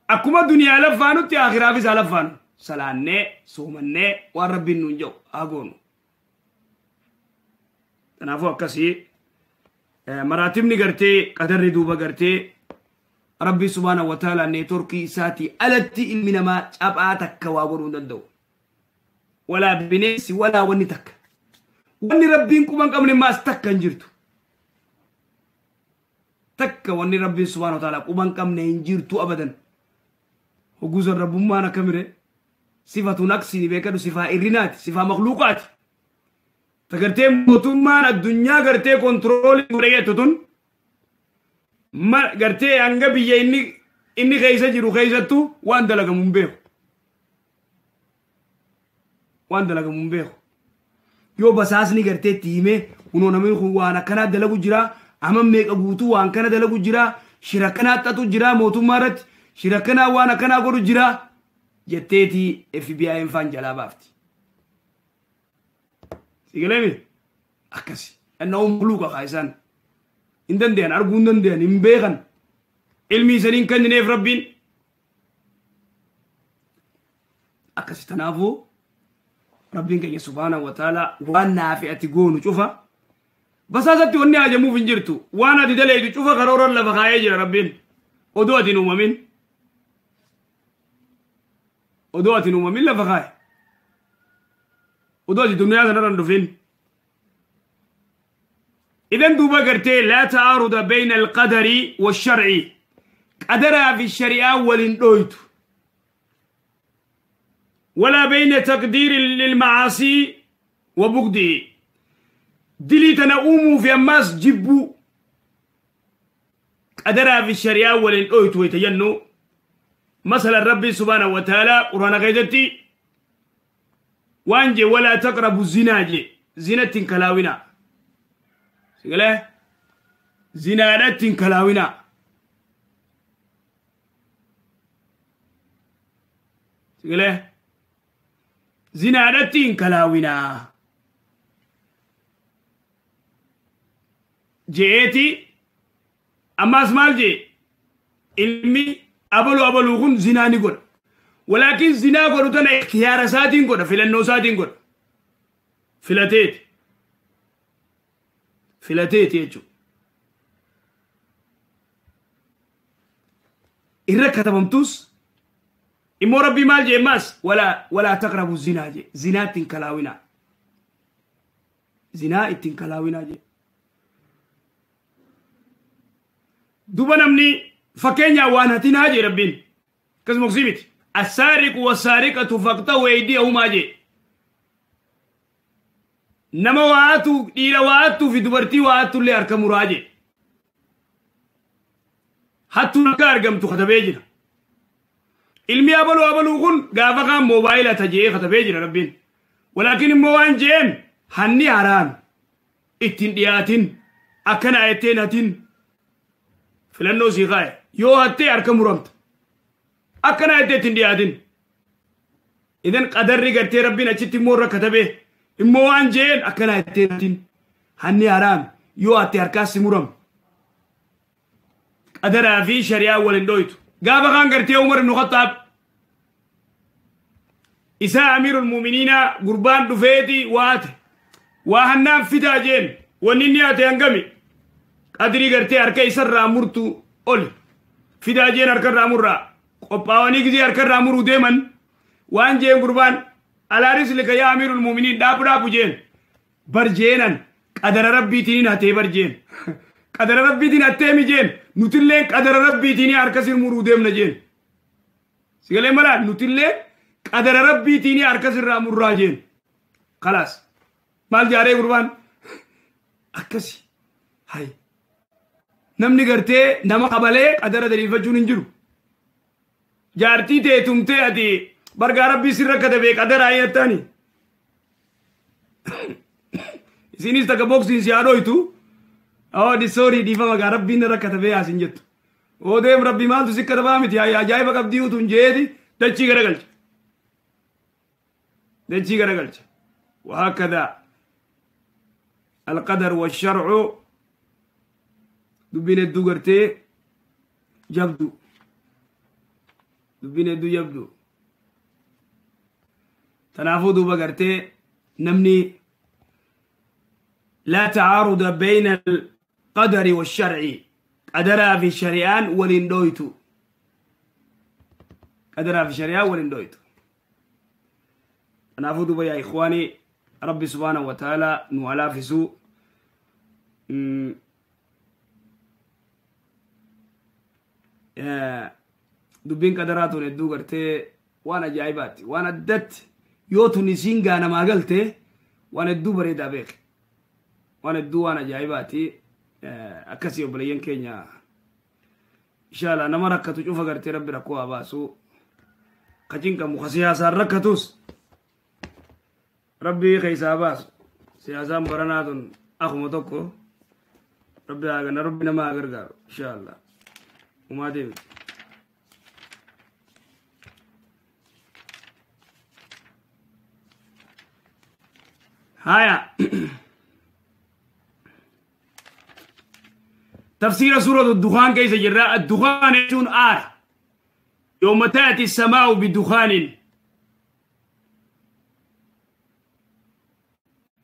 Akkuma duniyaa laffaanutti akhiraafis haa laffaanu. Salaannee, soomannee waan rabbiin nuun jedhu haa goonu. Kanaafuu akkasii maraatibni gartee qadarri duuba gartee Rabbi subhaanahu wa ta'ala neetworkii isaatii alatti ilmi namaa caphaa takka waa godhuu hin danda'u. Walaa bineensi walaa wanni takka. Wanni rabbiin quban qabne maas takka hin jirtu. Takka wanni rabbiin subhaanahu wa ta'ala quban qabne hin jirtu abadan. Hoguusan rabbummaan akkamire sifatu naqsi ni beekadu sifaa irrinaati sifaa makhluuqaati. Ta gartee mootummaan addunyaa gartee kontiroolii godhee jettu tun gartee hanga biyya inni keessa jiru keessattuu waan dalagamu hin beeku. Waan dalagamu hin beeku. Yoo basaasni gartee itti himee kunoo namni kun waan akkanaa dalagu jira, amma meeqa guutuu waan kana dalagu jira, shira akkanaa xaxu jira mootummaa irratti, shira akkanaa waan akkanaa godhu jira jetteeti FBI'n faan jalaa baafti. Sigalemi akkasi. Anna'uu makhluuqa kaa isaan. Hin danda'an, arguu hin danda'an, hin beekan. Ilmi isanii hin kennineef rabbiin. Akkasi tanaafuu Rabbiin keenya subhaanahu wa ta'ala waan naafi ati goonu cufa basaasatti wanni hajamuuf hin jirtu. Waan ati daleetu cufa karoora lafa kaayee jira Rabbiin. Odoo ati hin uumamin. Odoo ati hin uumamin lafa kaaye. Odoo ati duniyaa kanarra hin dhufin. إذن دوبا قرتي لا تعارض بين القدر والشرع. قدرها في الشريعة ولندويت. ولا بين تقدير للمعاصي وبغضه. دلي تنقوموا في أماس جبو. Qadaraa fi shari'aa waliin dhoytu wayta jennu, masalan Rabbi subhaanahu wa ta'aalaa Quraana keessatti waan jee, walaa taqrabu zinaa jee, zinatti hin kalaawinaa. Sigalee zinaadhatti hin kalaawinaa. Sigalee zinaadhatti hin kalaawinaa je'eeti. Ammaas maal jee? Ilmi abaluu abaluu kun zinaa ni godha, walaakin zinaa godhu tana ikhtiyaara isaatiin godha, filannoo isaatiin godha, filateeti filateeti jechuudha. Irra katabamtus immoo Rabbii maal jee ammaas? Walaa taqrabu zinaa jee, zinaa ittiin kalaawinaa, zinaa ittiin kalaawinaa jee. Duba namni fakkeenyaa waan hatinaa jee Rabbiin, akkasuma kusii miti, assaariqu wassaariqatu faqxa'u aydiyahumaa jee. Nama waatu, dhiira waattuu fi dubartii waattu illee harka muraa jee. Hattuun akka argamtu katabee jira. Ilmi abaluu abaluu kun gaafa kaan moobaayila tajee katabee jira Rabbiin, walaakin immoo waan jeen, hanni haraam, ittiin dhiyaatin, akkana jetteen hatin, filannoo sii kaa'e, yoo hattee harka muramta, akkana jettee ittiin dhiyaatin. Idan qadarri gartee Rabbiin achitti immoo irra katabee immoo waan jeen, akkana jetteen hatin, hanni haraam, yoo hattee harkaas si muramu. Qadaraa fi shari'aa waliin dhoytu. Gaafa kaan gartee Umar ibn Khattaab isaa amiirul muuminiina gurbaan dhufeeti waate waa hannaan fidaa jeen. Wanni inni haate hangami? Qadrii gartee harka isarraa murtu oli. Fidaa jeen, harkarraa murraa qophaawanii gizee harkarraa muruu deeman waan jeen gurbaan, alaaris lika yaa amiirul muuminiin, dhaabu dhaabu jeen. Bar jeenan qadara Rabbiitiin hatee bar jeen. Qadara Rabbiitiin hatteemi jeen, nutilleen qadara Rabbiitiin harka sir muruu deemna jeen. Sigalee mala, nutillee qadara Rabbiitiin harka sirraa murraa jeen. Kalaas, maal jaaree gurbaan? Akkasi hay, namni gartee nama qabalee qadara daliilfachuun hin jiru. Jaartii tee tumtee ati bargaa Rabbii sirra katabee qadaraa jettani. Isinis takka boksiin si haadhoytu, oo sorry, dhiifama gaa, Rabbiin narra katabee yaasin jettu. Oo deem, Rabbii maaltu si katabaa miti, ajaa'iba qabdii utuun jeeti dachii garagalcha, dachii garagalcha. وهكذا القدر والشرع. Dubbiin hedduu gartee jabdu, dubbiin hedduu jabdu. Tanaafuu duuba gartee namni لا تعارض بين القدر والشرع، qadaraa fi shari'aan waliin dhoytu, qadaraa fi shari'aan waliin dhoytu. Kanaafuu duuba yaa ikhwaanii, Rabbi subhaanahu wa ta'ala nu alaafisuu. Dubbiin qadaraa tun hedduu gartee waan ajaa'ibaati, waan addatti. Yoo tun isiin gaanamaa galte waan hedduu bareedaa beeke, waan hedduu waan ajaa'ibaati. Akkasii obboleeyyan keenya, inshallah nama rakkatu cufa gartee Rabbi rakkoo haa baasu. Ka cinqamu, ka siyaasaan rakkatus Rabbi keessaa baasu. Siyaasaan baranaa tun akkuma tokko. Rabbi haa ganna, Rabbi nama haa gargaaru inshallah. Umaa deemti. Haya. تفسير سورة الدخان كيف جرى؟ الدخان يكون آر، يوم تأتي السماء بدخان.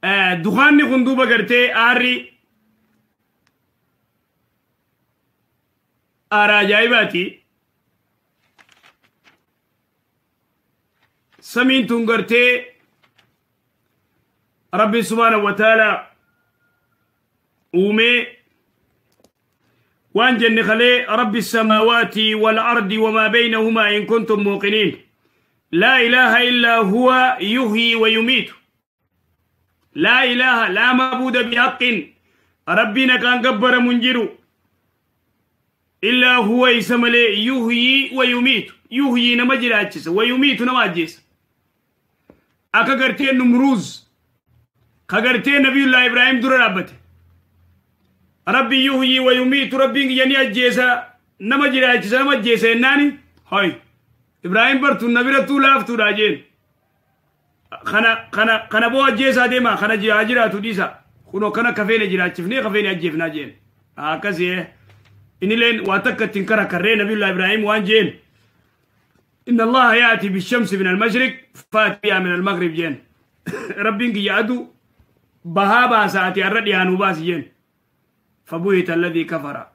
الدخان نكون دوبا قرتي آري آر أجايباتي. Samiin tun gartee Rabbi subhaanahu wa ta'ala uumee waan jenne kalee, رب السماوات والأرض وما بينهما إن كنتم موقنين، لا إله إلا هو يحيي ويميت. لا إله، لا معبود بحق، ربنا كان جبر منجر Illaa huwa isa malee yuhyii wa yumiitu. Yuhyii nama jiraachisa, wa yumiitu nama ajjeesa. Akka gartee Numruuz ka gartee Nabiyullaa Ibraahim dura dhaabbate. Rabbi yuhyii wa yumiitu, Rabbiin kiyya ni ajjeesa, nama jiraachisa, nama ajjeesa jennaani hoy Ibraahim bartuun na birattuu laaftuudha jeen. Kana kana kana boo ajjeesaa deema, kana haa jiraatu dhiisa, kunoo kana kafeene jiraachifnee kafeene ajjeefnaa jeen. Akkasii inileen waa takka ittiin kara karree Nabiyullaa Ibraahim waan jeen: إن الله يأتي بالشمس من المشرق فأت بها من المغرب جين. ربين كي يأدو بها باساتي الرد يانو باس جين. فبهت الذي كفر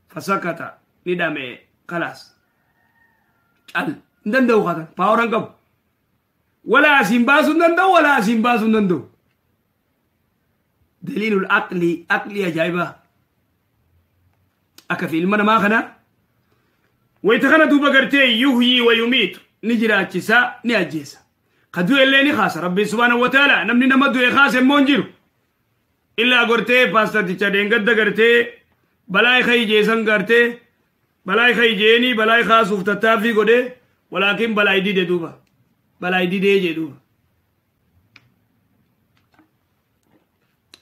فسكت ندم خلاص cal hin danda'u katan paaworan qabu wala asiin baasuu hin danda'u, wala asiin baasuu hin danda'u. Daliilul aqli, aqli ajaa'ibaa akka fi ilma namaa kana wayita kana duuba gartee yuhyii wa yumiitu, ni jiraachisaa, ni ajjeesa, ka du'e illee ni kaasa Rabbiin subhaanahu wa ta'ala. Namni nama du'e kaase immoo hin jiru illaa gortee paastarticha deengadda gartee balaa kayi jeesan, gartee balaa kayi jeeni balaa kaasuuf tattaaffii godhe, walaakin balaa dide duuba, balaa didee jee duuba.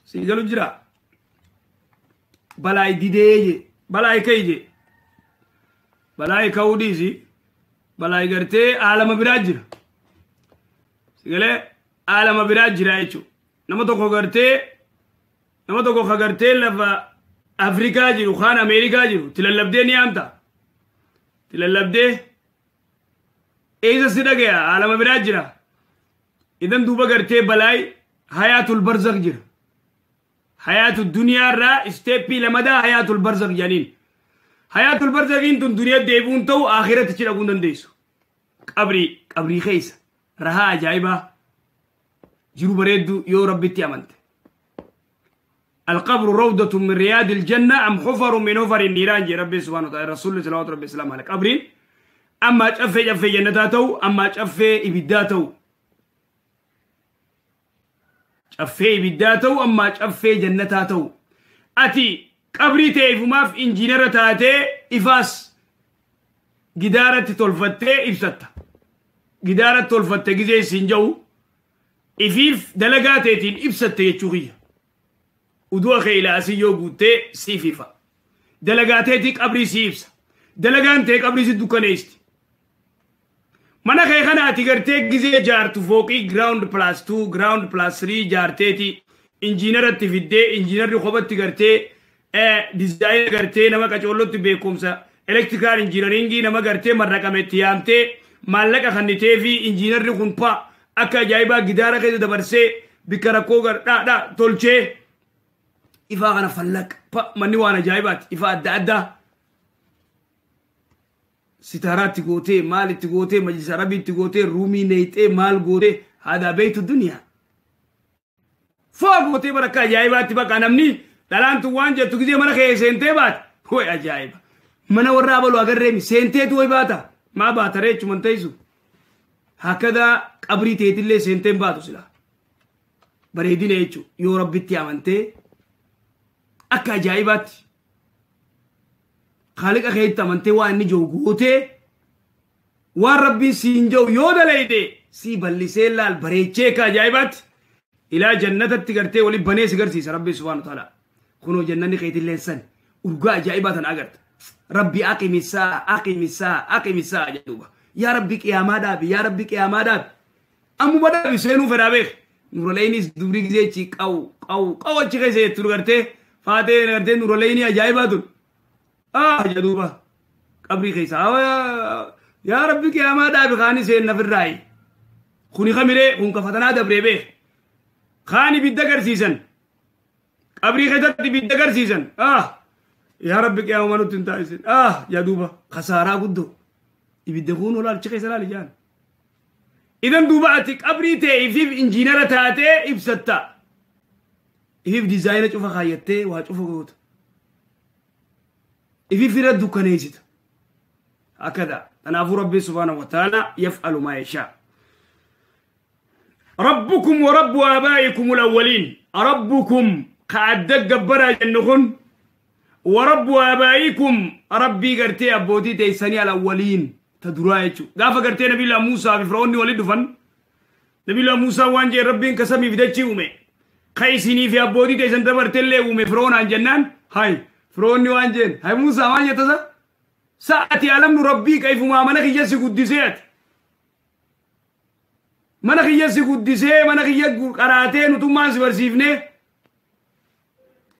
Si galu jira, balaa didee jee, balaa kayi jee, balaa ka'uu dhiisi, balaa gartee aalama biraa jira. Sigalee aalama biraa jira jechuudha. Nama tokko gartee, nama tokko ka gartee lafa Afrikaa jiru kaan Ameerikaa jiru itti lallabdee ni yaamta. Itti lallabdee eessa si dhagaya? Aalama biraa jira. Idan duuba gartee balaay hayaatul barzak jira. Hayaatu duniyaa irraa step lamadaa hayaatul barzak jedhaniin. Hayaatul barzakiin tun duniyaa deebi'uun ta'u akhiratti achi dhaquu hin dandeessu. Qabrii qabrii keessa rahaa ajaa'ibaa jiru bareeddu yoo Rabbitti amante. القبر روضة من رياض الجنة أم حفر من حفر النيران جي ربي سبحانه وتعالى. رسول صلى ربي السلام على قبرين أما caffee caffee jannataa ta'u, أما caffee ibiddaa ta'u, caffee ibiddaa ta'u, أما caffee jannataa ta'u. Ati qabrii ta'eefumaaf injiinara taatee ifaas gidaaratti tolfattee ibsatta. Gidaaratti tolfatte gizee isin jiru ifiif dalagaa teetiin ibsatte jechuu kiyya. Uduu kee ilaasii yoo guuttee siif ifa. Dalagaa teetii qabrii si ibsa. Dalagaan ta'e qabrii si dukkaneessi. Mana kee kana ati gartee gizee jaartu fooqii ground plus 2, ground plus 3 jaarteeti injiinaratti fiddee, injiinarri kophatti gartee design gartee nama qacoollotti beekumsa electrical engineering nama gartee marraqametti yaamtee maallaqa kannitee fi injiinarri kun pa akka ajaa'ibaa gidaara keessa dabarsee bikka rakkoo dhaa tolchee ifaa kana fallaq pa manni waan ajaa'ibaati, ifaa adda addaa sitaaraatti gootee, maalitti gootee, majlisa arabiitti gootee, ruumii neeyxee, maal gootee, haadaa beeytu duniyaa foo gootee barakka ajaa'ibaatti. Bakka namni dhalaan tun waan jettu gizee mana kee seentee baate, way ajaa'iba, mana warra abalu agarreemi seenteetu way baata, maa baata ree jechuman teessu. Hakkadaa qabrii teetillee seenteen baatu sila bareedina jechu yoo Rabbitti amantee akka ajaa'ibaatti Haaliqa keetti amantee waan inni jiru gootee, waan Rabbiin siin jiru yoo dalayde sii bal'isee laal bareechee akka ajaa'ibaatti ilaa jannatatti gartee wali banee si garsiisa Rabbiin subhaanahu wa ta'ala. Kunoo jannanni keetillee san urgaa ajaa'ibaa tan agarta. Rabbi aqimisaa, aqimisaa, aqimisaa jedhuuba. Yaa Rabbi qiyaamaa dhaabi, yaa Rabbi qiyaamaa dhaabi. Ammuma dhaabi, seenuu fedhaa beek. Nuraleenis dubri gizeechi qawu qawu qawu achi keessa jettu gartee faatee gartee nuraleeni ajaa'ibaa tun. Ah jedhuuba qabrii keessa yaa Rabbi qiyaamaa dhaabi kaani seenna firraayi. Kuni kamiree kun kafatanaa dabree beek. Kaan ibidda agarsiisan. Qabrii keessatti ibidda agarsiisan. Ah yaa Rabbi qiyaama nutti hin taasisin. Ah jedhuuba kasaaraa guddoo. Ibidda kun olaalchi keessa laali jaan. Idan duuba ati qabrii ta'e ifiif injiinara taatee ibsatta. Ifiif design cufa kaayyattee waa cufa goota. Ifiif irra dukkaneessita. Akkada. Kanaafuu Rabbi subhaanahu wa ta'ala يفعل ما يشاء. ربكم ورب آبائكم الأولين. ربكم كأدق جبرا جنخن. ورب آبائكم ربي قرتي أبوتي تيساني الأولين تدرايتو غافا قرتي نبي الله موسى في فرعون ولد فن نبي الله موسى وانجي ربي انكسمي في دجي ومي خيسيني في أبوتي تيسان دبرتلي ومي فرعون عن جنان هاي فرعون وانجين هاي موسى وانجي تسا ساعتي ألم ربي كيف ما منك يسي قدسيات منك يسي قدسي منك يسي قراتين وتمان سبرسيفني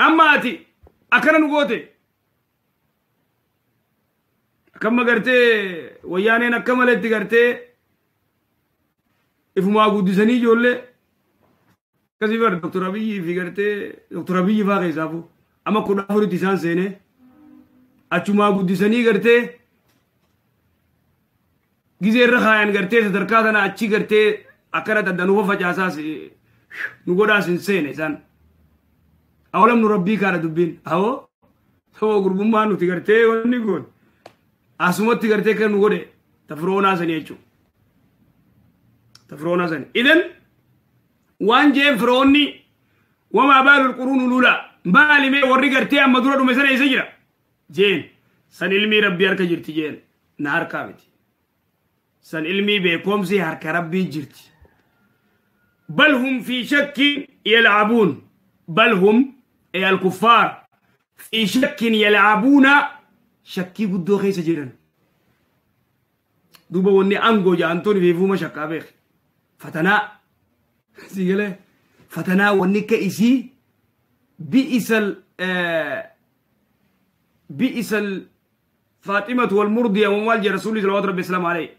أما أتي أكرن قوتي كم قرتي ويانين أكملت قرتي إفما قدسني جولي كذي دكتور أبي في قرتي دكتور أبي فاقي سافو أما كنا فرتي سان سينه أچما قدسني قرتي جزء رخاين قرتي سدركاتنا أتشي قرتي أكرت الدنوب فجاساس نقول سين سان أولم نربي كار دبين أهو هو قربون ما نتقرتي ونقول أسمت تقرتي كن نقوله تفرونا سنيجو تفرونا سن إذن وان جيم فروني وما بال القرون الأولى بالي مي وري قرتي أما دورة مثلا يسجرا جين سن علمي ربي أرك جرتي جين نهار كابتي سن علمي بكم زي هرك ربي جرتي بل هم في شك يلعبون بل هم أي الكفار في شك يلعبون شكي قدو خيس جيران دوبا وني أنغو جا أنتوني في فوما شكا بيخ فتنا سيجله فتنا وني كإسي بئس ال بئس الفاطمة والمرضية وموالج رسول الله صلى الله عليه وسلم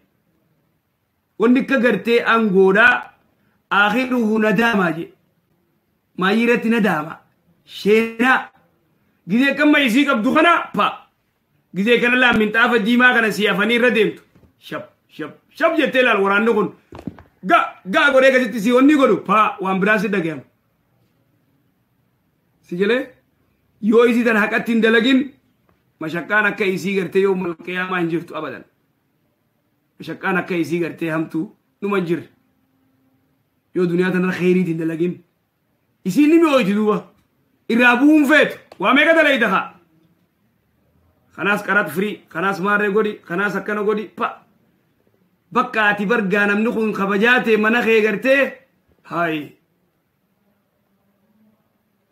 وني كغرتي أنغو دا آخره ندامة جي ما يرت ندامة شينا جزء كم ما يسيق أبدوخنا با جزء كان لا من تافة ديما كان سيافني ردمت شب شب شب جتلا الوران نكون غا غا غوري كذي تسيوني غلو با وامبراسي دعيم سجله يو إذا تن حكتين دلعين ما شكانا كيسي قرتي يوم القيامة إنجرت أبدا ما شكانا كيسي قرتي هم تو نمنجر يو دنيا تنا خيري تين دلعين إسي نمي أوي تدوا إرابون فيت وامي كذا ليدها خلاص كرات فري خلاص ماري غودي خلاص أكنو غودي با بقى تبر جانم نخون خبجاتي منخي قرتي هاي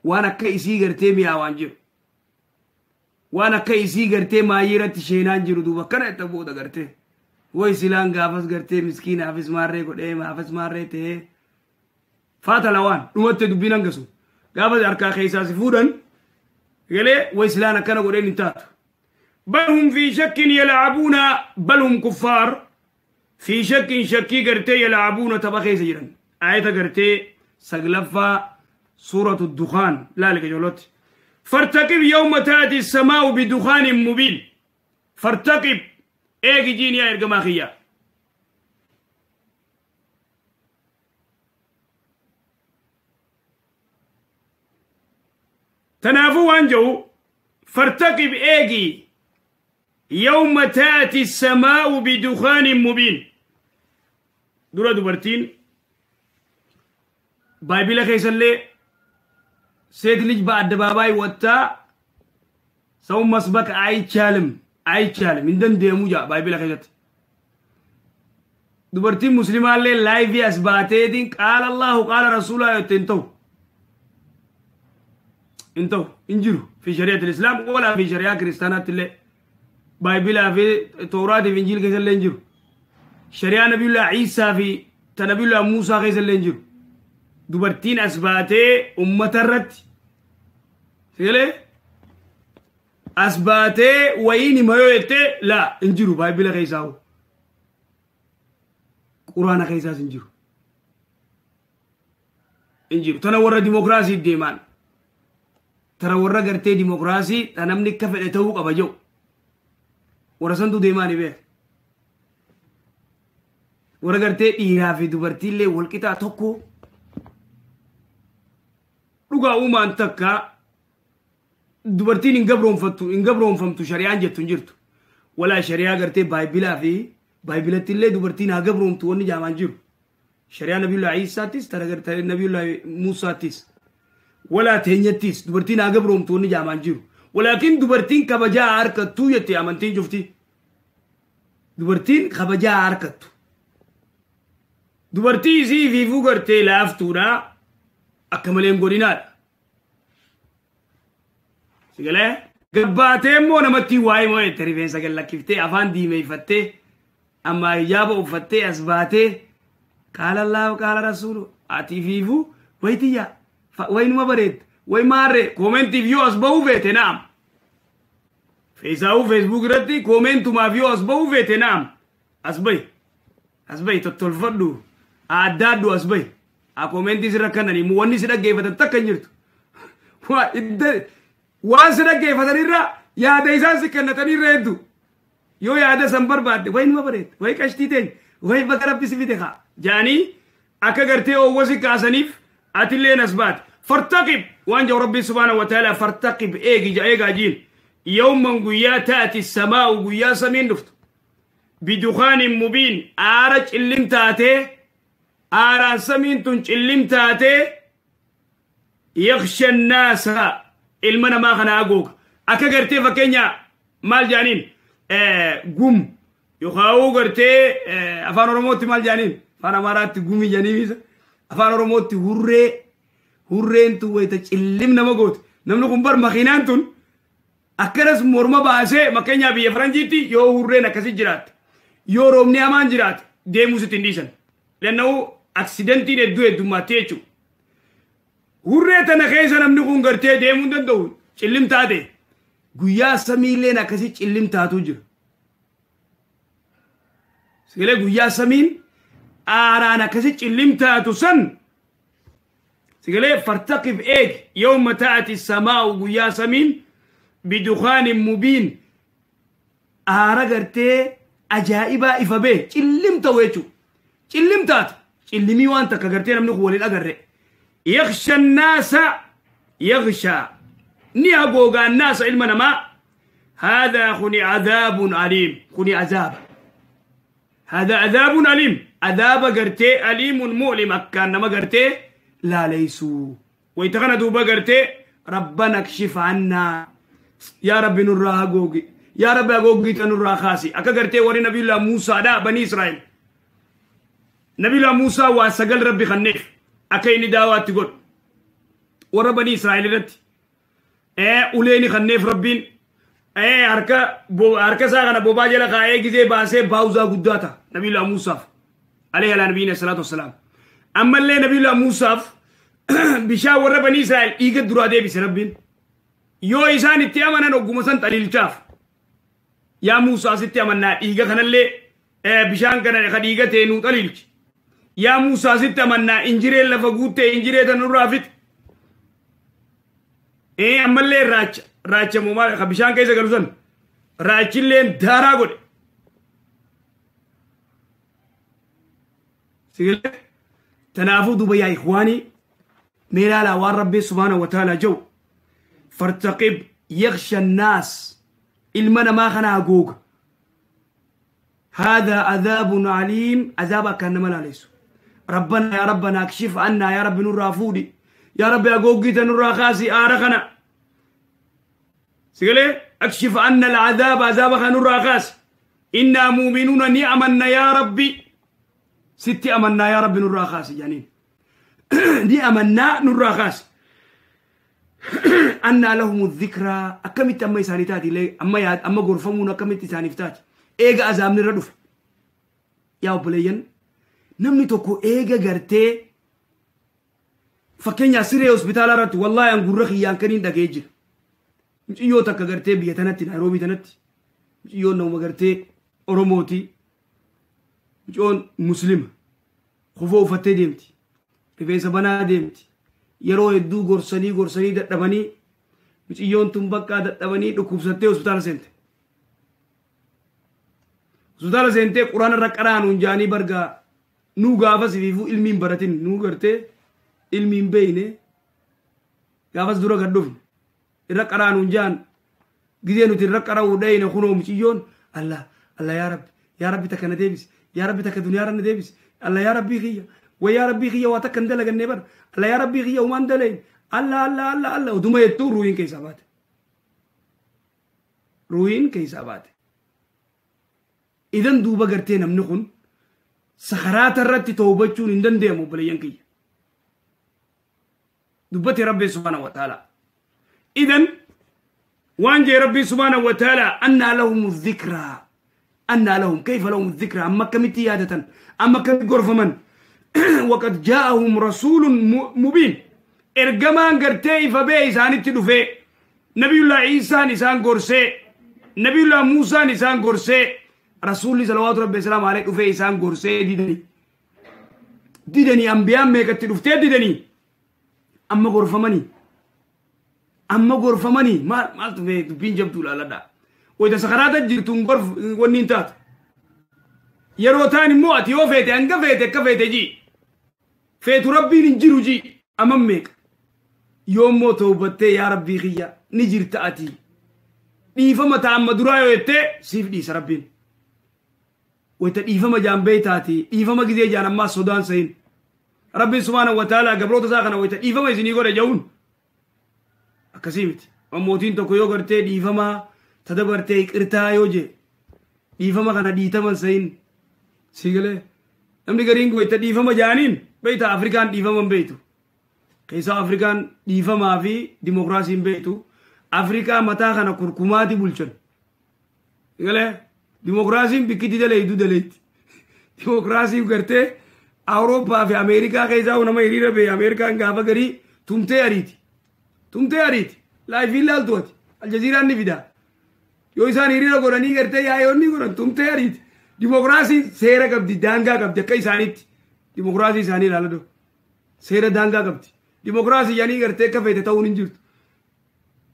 وانا كيسي قرتي ميا وانجر وانا كيسي قرتي ما يرت شينان جرو دوبا كنا تبودا قرتي ويسلان غافس قرتي مسكين حافظ ماري غودي ما حافظ ماري تي فاتلوان نمت دبينان قسو غافس أركا خيسا سفودن قالي ويسلان كان غودي نتات بل هم في شك يلعبون بل هم كفار في شك شكي قرتي يلعبون تبخي سجرا آية قرتي سقلفة سورة الدخان لا لك جولوت فارتقب يوم تأتي السماء بدخان مبين فارتقب ايجي جيني يا إرقماخية تنافو وانجو فارتقب ايجي يوم تأتي السماء بدخان مبين دورة دوبرتين بايبلا خيسن ሴት ልጅ በአደባባይ ወጣ ሰው መስበክ አይቻልም አይቻልም እንደንደሙ ጃ ባይብል ከጀት ዱበርቲ ሙስሊማለ ላይቭ ያስባቴዲን ቃል አላሁ ቃል ረሱላ እንተው እንተው እንጅሩ في شريعه الاسلام ولا في شريعه ክርስቲያናት ለ ባይብል في ተውራት ኢንጂል ከዘለ እንጅሩ شريعه ነብዩላህ ዒሳ في ተነብዩላህ ሙሳ ከዘለ እንጅሩ dubartiin as baatee ummata irratti sagalee as baatee wayiin hima yoo jettee laa hin jiru baay'ibila keessaa hoo quraana keessaas hin jiru hin jiru tana warra dimokiraasii deemaan tana warra gartee dimokiraasii ta namni akka fedhe ta'uu qaba jedhu warra santu deemaan beeka warra gartee dhiiraa fi dubartiillee walqixaa tokko dhugaa uumaan takka dubartiin hin gabroonfattu hin gabroonfamtu shari'aan jettu hin jirtu walaa shari'aa gartee baayibilaa fi baayibilatti illee dubartiin haa gabroomtu wanni jaamaan jiru shari'aa nabiyullaa Iisaattis tana gartee nabiyullaa Muusaattis walaa teenyattis dubartiin haa gabroomtu wanni jaamaan jiru Walaakin dubartiin kabajaa harkattuu jette amantiin cufti. Dubartiin kabajaa harkattu. Dubartii isii fiifuu gartee laaftuudha. Akka malee hin godhinaadha. Sigalee gabbaatee immoo namatti waa'ee moo jette rifeensa gad lakkiftee afaan diimeeffattee amma hijaaba uffattee as baatee qaala Allaahu qaala rasuulu ati fiifuu wayitiyya wayinuma bareedda way maarree koomentiif yoo as ba'uu feete naam. Feesaa'uu feesbuuk irratti koomentumaaf yoo as ba'uu feete naam. As bahi. As bahi tottolfadhu. Addaadhu as bahi. A koomentii sirra kannanii wanni si dhaggeeffatan takka hin jirtu. Waan si dhaggeeffatanirra yaada isaan si kennatanirra hedduu. Yoo yaada san barbaadde way numa bareedda way qashtii teenya way baga rabbi si fide haa jaanii akka gartee oowwa si kaasaniif atilleen as baate. Fartaqib waan jedhu rabbi subhaanahu wa ta'ala fartaqib eegi ja eegaa jiin. Yawman guyyaa taati samaa'u guyyaa samiin dhuftu. Bidukaanin mubiin aara cillim taatee aaraan samiin tun cillim taatee yaksha naasa ilma namaa kana hagooga. Akka gartee fakkeenya maal jaaniin gum yookaan gartee afaan Oromootti maal jaaniin afaan Amaaraatti gumi jaaniin afaan Oromootti hurree hurreen tun wayita cillim nama goote. Namni kun bar makiinaan tun akkanas morma baasee fakkeenyaa biyya faranjiitti yoo hurreen akkasii jiraatte yoo roobni hamaan jiraate deemuu sitti hin dhiisan. Lanna'uu aksidentiin hedduu heddummaatti jechuudha. Hurree tana keessa namni kun gartee deemuu hin danda'u cillim taate guyyaa samiileen akkasii cillim taatuu jira. Sigalee guyyaa samiin aaraan akkasii cillim taatu san sigalee fartaqib eeg yawma taati samaa'u guyyaa samiin bidukaanin mubiin aara gartee ajaa'ibaa ifa bee cillim ta'u jechuudha. Cillim taatu cillimii waan takka gartee namni kun waliin agarre. Yaksha naasa yaksha ni hagoogaa naasa ilma namaa haadaa kuni cadaabun aliim kuni azaaba. Haadaa cadaabun aliim adaaba gartee aliimun mu'lim akkaan nama gartee laaleessuu. Wayita kana duuba gartee rabbana kshif annaa yaa rabbi nurraa hagoogi yaa rabbi hagoogii nurraa kaasi akka gartee warri nabiyullaa Muusaadha banii Israa'el. Nabiyullaa Muusaa waa sagal rabbi kanneef akka inni daawaatti godhu warra banii Israa'el irratti uleeni kanneef rabbiin harka isaa kana bobaa jala kaa'ee gizee baasee baawuzaa guddaa ta'a nabiyullaa Muusaaf alayhi alaa nabiyyiina salaatu wassalaam. Ammallee nabiyullaa Muusaaf bishaan warra banii Israa'el dhiiga duraa deebise rabbiin. Yoo isaan itti amanan ogguma san xaliilchaaf. Yaa Muusaa sitti amannaa dhiiga kanallee bishaan kana ka dhiiga ta'e nuu xaliilchi. Yaa Muusaa sitti amannaa injireen lafa guuttee injiree tan nurraa fixi. Ammallee raacha raacha moomaa ka bishaan keessa galu san raachilleen daaraa godhe. Sigalee tanaafuu duuba yaa ikhwaanii mee ilaalaa waan rabbii subhaanahu wa ta'aalaa jedhu. Fartaqib yaksha naas ilma namaa kana hagooga. Haadaa adaabun aliim azaaba akkaan nama laaleessu. Rabbana yaa rabbana akshif annaa yaa rabbi nurraa fuudhi yaa rabbi hagoogii tan nurraa kaasi aara kana. Sigalee akshif anna alcadaaba azaaba kana nurraa kaasi. Innaa muuminuuna ni amanna yaa rabbi sitti amannaa yaa rabbi nurraa kaasi jaaniin. Ni amannaa nurraa kaasi. Annaa lahumu dhikraa akkamitti amma isaanii taati illee amma gorfamuun akkamitti isaaniif taati eega azaabni irra dhufe. Yaa obboleeyyan namni tokko eega gartee fakkeenyaa siree hospitaala irratti wallaahi an gurra kiyyaan kaniin dhagee jira. Mucayyoo takka gartee biyya tanatti Naayiroobii tanatti mucayyoon nama gartee Oromooti mucayyoon Muslima kofoo uffattee deemti rifeensa banaa deemti. Yeroo hedduu gorsanii gorsanii dadhabanii mucayyoon tun bakka dadhabanii dhukkubsattee hospitaala seente. Hospitaala seentee quraana irra qaraanuun jaanii bargaa nuu gaafas fiifuu ilmiin baratin nuu gartee ilmiin beeyne gaafas dura gad dhufne irra qaraanuun jaan gizee nuti irra qara'uu dhayne kunoo mucayyoon Allah Allah yaa rabbi takka na deebisi yaa rabbi takka duniyaa irra na deebisi Allah yaa rabbii kiyya way yaa rabbii kiyya waa takka hin dalagannee bara Allah yaa rabbii kiyya humaan dalayin Allah Allah Allah Allah oduma jettuu ruuhin keessaa baate. Ruuhiin keessaa baate. Idan duuba gartee namni kun sakaraata irratti toobachuun hin danda'amu obboleeyyan kiyya. Dubbate Rabbi subhaanahu wa ta'ala. Idan waan jee Rabbi subhaanahu wa ta'ala annaa lahum dhikraa. Annaa lahum kayfa lahum dhikraa amma akkamitti yaadatan amma akkamitti gorfaman. Waqad jaa'ahum rasuulun mubiin. Ergamaan gartee ifa bee isaanitti dhufee Nabiyullah Iisaan isaan gorsee Nabiyullah Muusaan isaan gorsee Rasuulli salawaatu Rabbi salaamu alayhi dhufee isaan gorsee didanii. Didanii ambiyaan meeqatti dhuftee didanii. Amma gorfamanii. Amma gorfamanii maal maaltu mee dubbiin jabduu ilaaladha. Wayita sakaraata jirtuun gorf wanni hin taatu. Yeroo taan immoo ati yoo feete hanga feete akka feete jii. Feetu Rabbiin hin jiru jii. Amma meeqa. Yoommoo toobattee yaa Rabbii kiyya ni jirta ati. Dhiifama ta'a amma duraa yoo jettee siif dhiisa Rabbiin. Wayita dhiifama jaan beeytaati dhiifama gizee jaan ammaa sodaan sahin. Rabbiin subhaanahu wa ta'ala gabroota isaa kana wayita dhiifama isinii godhe ja'uun akkasii miti. Mootiin tokko yoo gartee dhiifama tadabartee qirtaa yoo jee dhiifama kana dhiitaman sahin sii galee namni gariin wayita dhiifama jaaniin beeyta Afrikaan dhiifama hin beeytu. Keessaa Afrikaan dhiifamaa fi dimokiraasii hin beeytu. Afrikaa mataa kana kurkumaati bulchan. Galee dimokiraasiin bikkitti daleeydu daleetti. Dimokiraasiin gartee Awurooppaa fi Ameerikaa keessaa nama hiriira bee Ameerikaan gaafa garii tumtee ariiti. Tumtee ariiti. Laayifiin laaltu ati. Aljaziiraan ni fida. Yoo isaan hiriira godhanii gartee yaayoonni godhan tumtee ariiti. Dimokiraasiin seera qabdi daangaa qabdi akka isaaniitti. Dimokiraasii isaanii ilaaladhu. Seera daangaa qabdi. Dimokiraasii yaanii gartee akka feete ta'uun hin jirtu.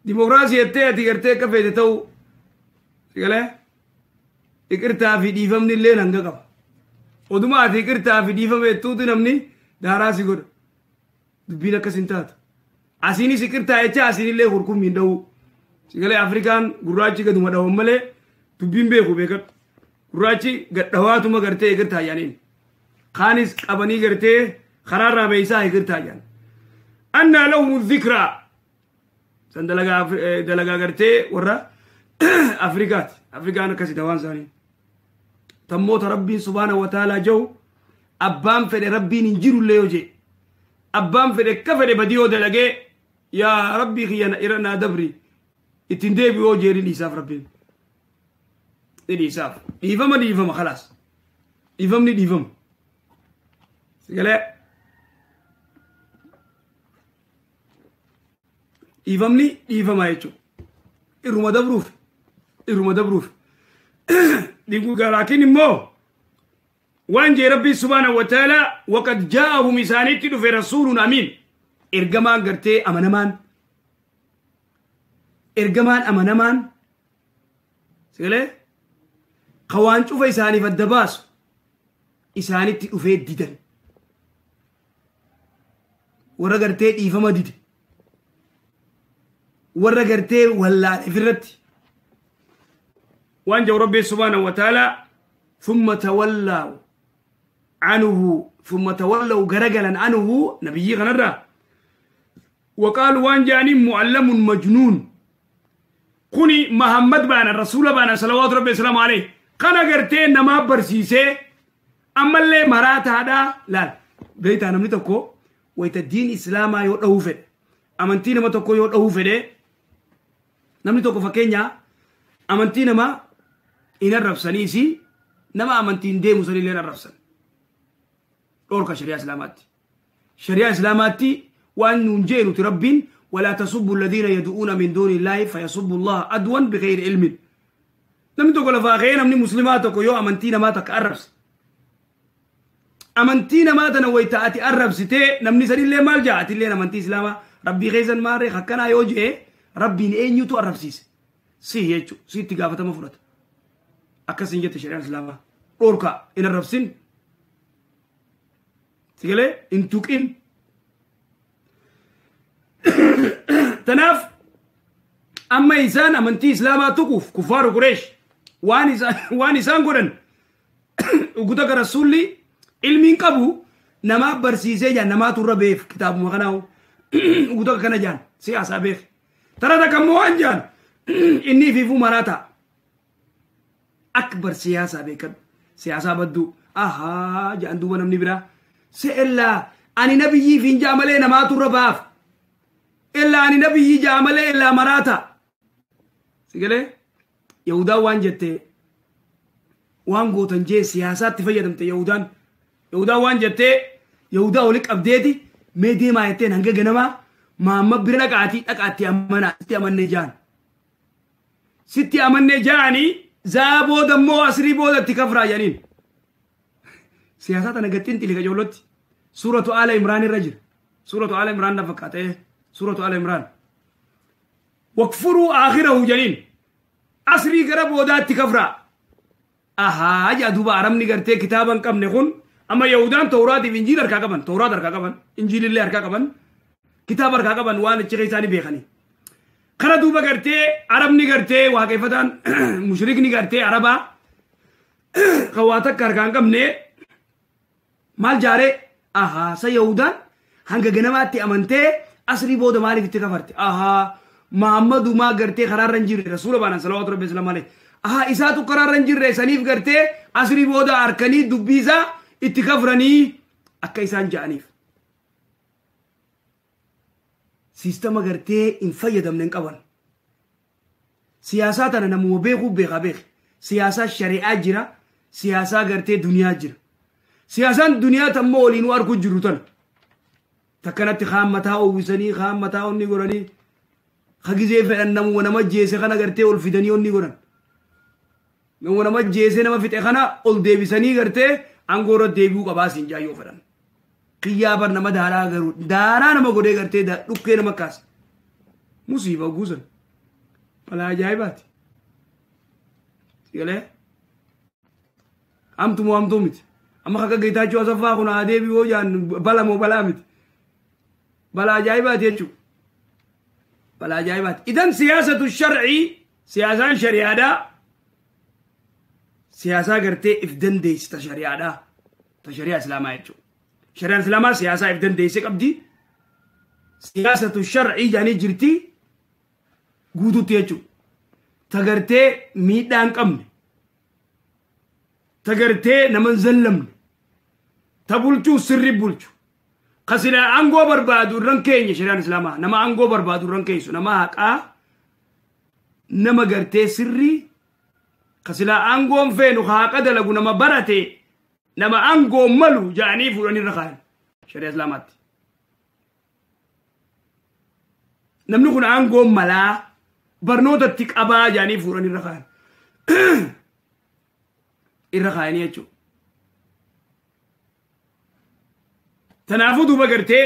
Dimokiraasii jettee ati gartee akka feete ta'uu. Sigalee? Iqirtaa fi dhiifamni illee hanga qaba. Oduma ati iqirtaa fi dhiifama jettuuti namni daaraa si godha. Dubbiin akkas hin taatu. Asiinis iqirtaa jecha asiinillee kurkummi hin dha'u. Sigalee Afrikaan gurraachi gaduma dhawan malee dubbiin beeku beekadhu. Gurraachi gadhawaatuma gartee iqirtaa yaaniin. Kaanis qabanii gartee karaarraa beeysaa iqirtaa yaan. Annaa lahum dhikraa. San dalagaa gartee warra Afrikaati. Afrikaan akkasii dawaan isaanii. Tammoota Rabbiin subhaanahu wa ta'ala jiru abbaan fedhe Rabbiin hin jirullee yoo jee. Abbaan fedhe akka fedhe badii yoo dalagee yaa Rabbii kiyya irra naa dabri ittiin deebi'u yoo jeeri dhiisaaf Rabbiin. Ni dhiisaaf. Dhiifama dhiifama khalaas. Dhiifamni dhiifama. Sigalee. Dhiifamni dhiifama jechuudha. Irruma dabruuf. Irruma dabruuf. Laakiin immoo waan jee Rabbii subhaanahu wa ta'ala waqad jaa'ahum isaanitti dhufe rasuulun amiin. Ergamaan gartee amanamaan. Ergamaan amanamaan. Sigalee? Ka waan cufa isaaniif adda baasu isaanitti dhufee didan. Warra gartee dhiifama dide. Warra gartee wallaale ofirratti. Waan jiru Rabbi subhaanahu wa ta'ala thumma tawallaw anhu thumma tawallaw garagalan anhu nabiyyi kanarraa. Waqaalu waan jedhaniin mu'allamun majnuun. Kuni Muhammad baana rasuula baana salawaatu Rabbi salaamu alayhi. Kana gartee namaa barsiisee ammallee maraataadhaa laal. Beektaa namni tokko wayita diin islaamaa yoo dhahuu fedhe amantii nama tokko yoo dhahuu fedhe namni tokko fakkeenyaa amantii namaa hin arrabsaniisi nama amantiin deemu sanillee hin arrabsan. Dhorka shari'aa islaamaatti. Shari'aa islaamaatti waan nuun jee nuti Rabbiin walaa tasubbu alladhiina yad'uuna min duuni illaahi fayasubbu allaha adwan bighayri ilmin. Namni tokko lafaa ka'ee namni muslimaa tokko yoo amantii namaa takka arrabse. Amantii namaa tana wayita ati arrabsitee namni sanillee maal jaa atillee amantii islaamaa Rabbii keessan maarree akkanaa yoo jee Rabbiin eenyutu arrabsiise? Si jechuudha. Si itti gaafatama fudhata. Akkasiin jette shari'aan islaamaa. Dhorkaa hin arrabsin. Sigalee hin tuqin. Tanaaf amma isaan amantii islaamaa tuquuf kuffaaru Qureesh waan isaan godhan uguta gara rasuulli ilmiin qabu namaa barsiisee jaan namaatu irra beef kitaabuma kanaa uguta kana jaan siyaasaa beek. Tara takka immoo waan jaan Inni ifiifuu maraata. Akbar siyaasaa beekan. Siyaasaa badduu. Ahaa jedhan duuba namni biraa. Se'ellaa ani nabiyyiif hin ja'a malee namaatu irra baaf. Illaa ani nabiyyii ja'a malee illaa maraata. Sigalee Yahudaan waan jettee waan gootan jee siyaasaatti fayyadamte Yahudaan. Yahudaan waan jettee Yahudaa wali qabdeeti mee deemaa jetteen hanga ganamaa Maamma bira dhaqaatii dhaqaatti amanaa sitti amannee ja'an. Sitti amannee ja'anii zaa booda immoo asrii booda itti kafraa jedhaniin. Siyaasaa tana gattiin xilika ijoolloti. Suuratu Aala Imraan irra jira. Suuratu Aala Imraan na fakkaata. Suuratu Aala Imraan. Wakfuruu aakhirahu jedhaniin. Asrii gara boodaatti kafraa. Ahaa jedha duuba arabni gartee kitaaba hin qabne kun amma Yahudaan Tawraatiif Injiil harkaa qaban. Tawraat harkaa qaban. Injiilillee harkaa qaban. Kitaaba harkaa qaban waan achi keessa isaanii beekanii. Kana duuba gartee arabni gartee waaqeffataan mushrikni gartee arabaa kan waa takka harkaa hin qabne maal jaaree ahaa sa Yahudaan hanga ganamaatti amantee asrii booda maaliif itti kafarte ahaa Muhammadu maa gartee karaarra hin jirre rasuula baanan salawaatu rabbi islaam alayhi ahaa isaatu karaarra hin jirre saniif gartee asrii booda harkanii dubbii isaa itti kafranii akka isaan ja'aniif. Siistama gartee hin fayyadamne hin qaban. Siyaasaa tana namuma beekuu beekaa beeke. Siyaasaa shari'aa jira, siyaasaa gartee duniyaa jira. Siyaasaan duniyaa tammoo waliin arguu jiru tana. Takkanatti kaan mataa uwwisanii, kaan mataa onni godhanii, ka gizee fedhan namuma nama jeese kana gartee ol fidanii onni godhan. Namuma nama jeese nama fixe kana ol deebisanii gartee aangoo irra deebi'uu qabaa siin jaa yoo fedhan. Kiyyaa bar nama daaraa garuu daaraa nama godhee gartee dhukkee nama kaasa. Musiiba guusan. Balaa ajaa'ibaati. Sigalee hamtu moo hamtuu miti. Amma akka Geetaachoo Asaffaa kun haa deebi'uu jaan bala moo balaa miti. Balaa ajaa'ibaati jechuudha. Balaa ajaa'ibaati. Idan siyaasatu sharcii siyaasaan shari'aadhaa siyaasaa gartee if dandeessi ta shari'aadhaa ta shari'aa islaamaa jechuudha. Shari'aan islaamaa siyaasaa if dandeesse qabdi. Siyaasatu sharcii jedhanii jirti guututti jechuudha. Ta gartee miidhaa hin qabne. Ta gartee nama hin zallamne. Ta bulchuu sirri bulchu. Ka silaa aangoo barbaadu irran keenya shari'aan islaamaa nama aangoo barbaadu irran keessu nama haqaa nama gartee sirrii ka silaa aangoon feenu ka haqa dalagu nama barate nama aangoo malu ja'anii fuudhanii irra kaayan shari'a islaamaatti. Namni kun aangoo malaa barnootatti qabaa ja'anii fuudhanii irra kaayan. Irra kaayanii jechuudha. Tanaafuu duuba gartee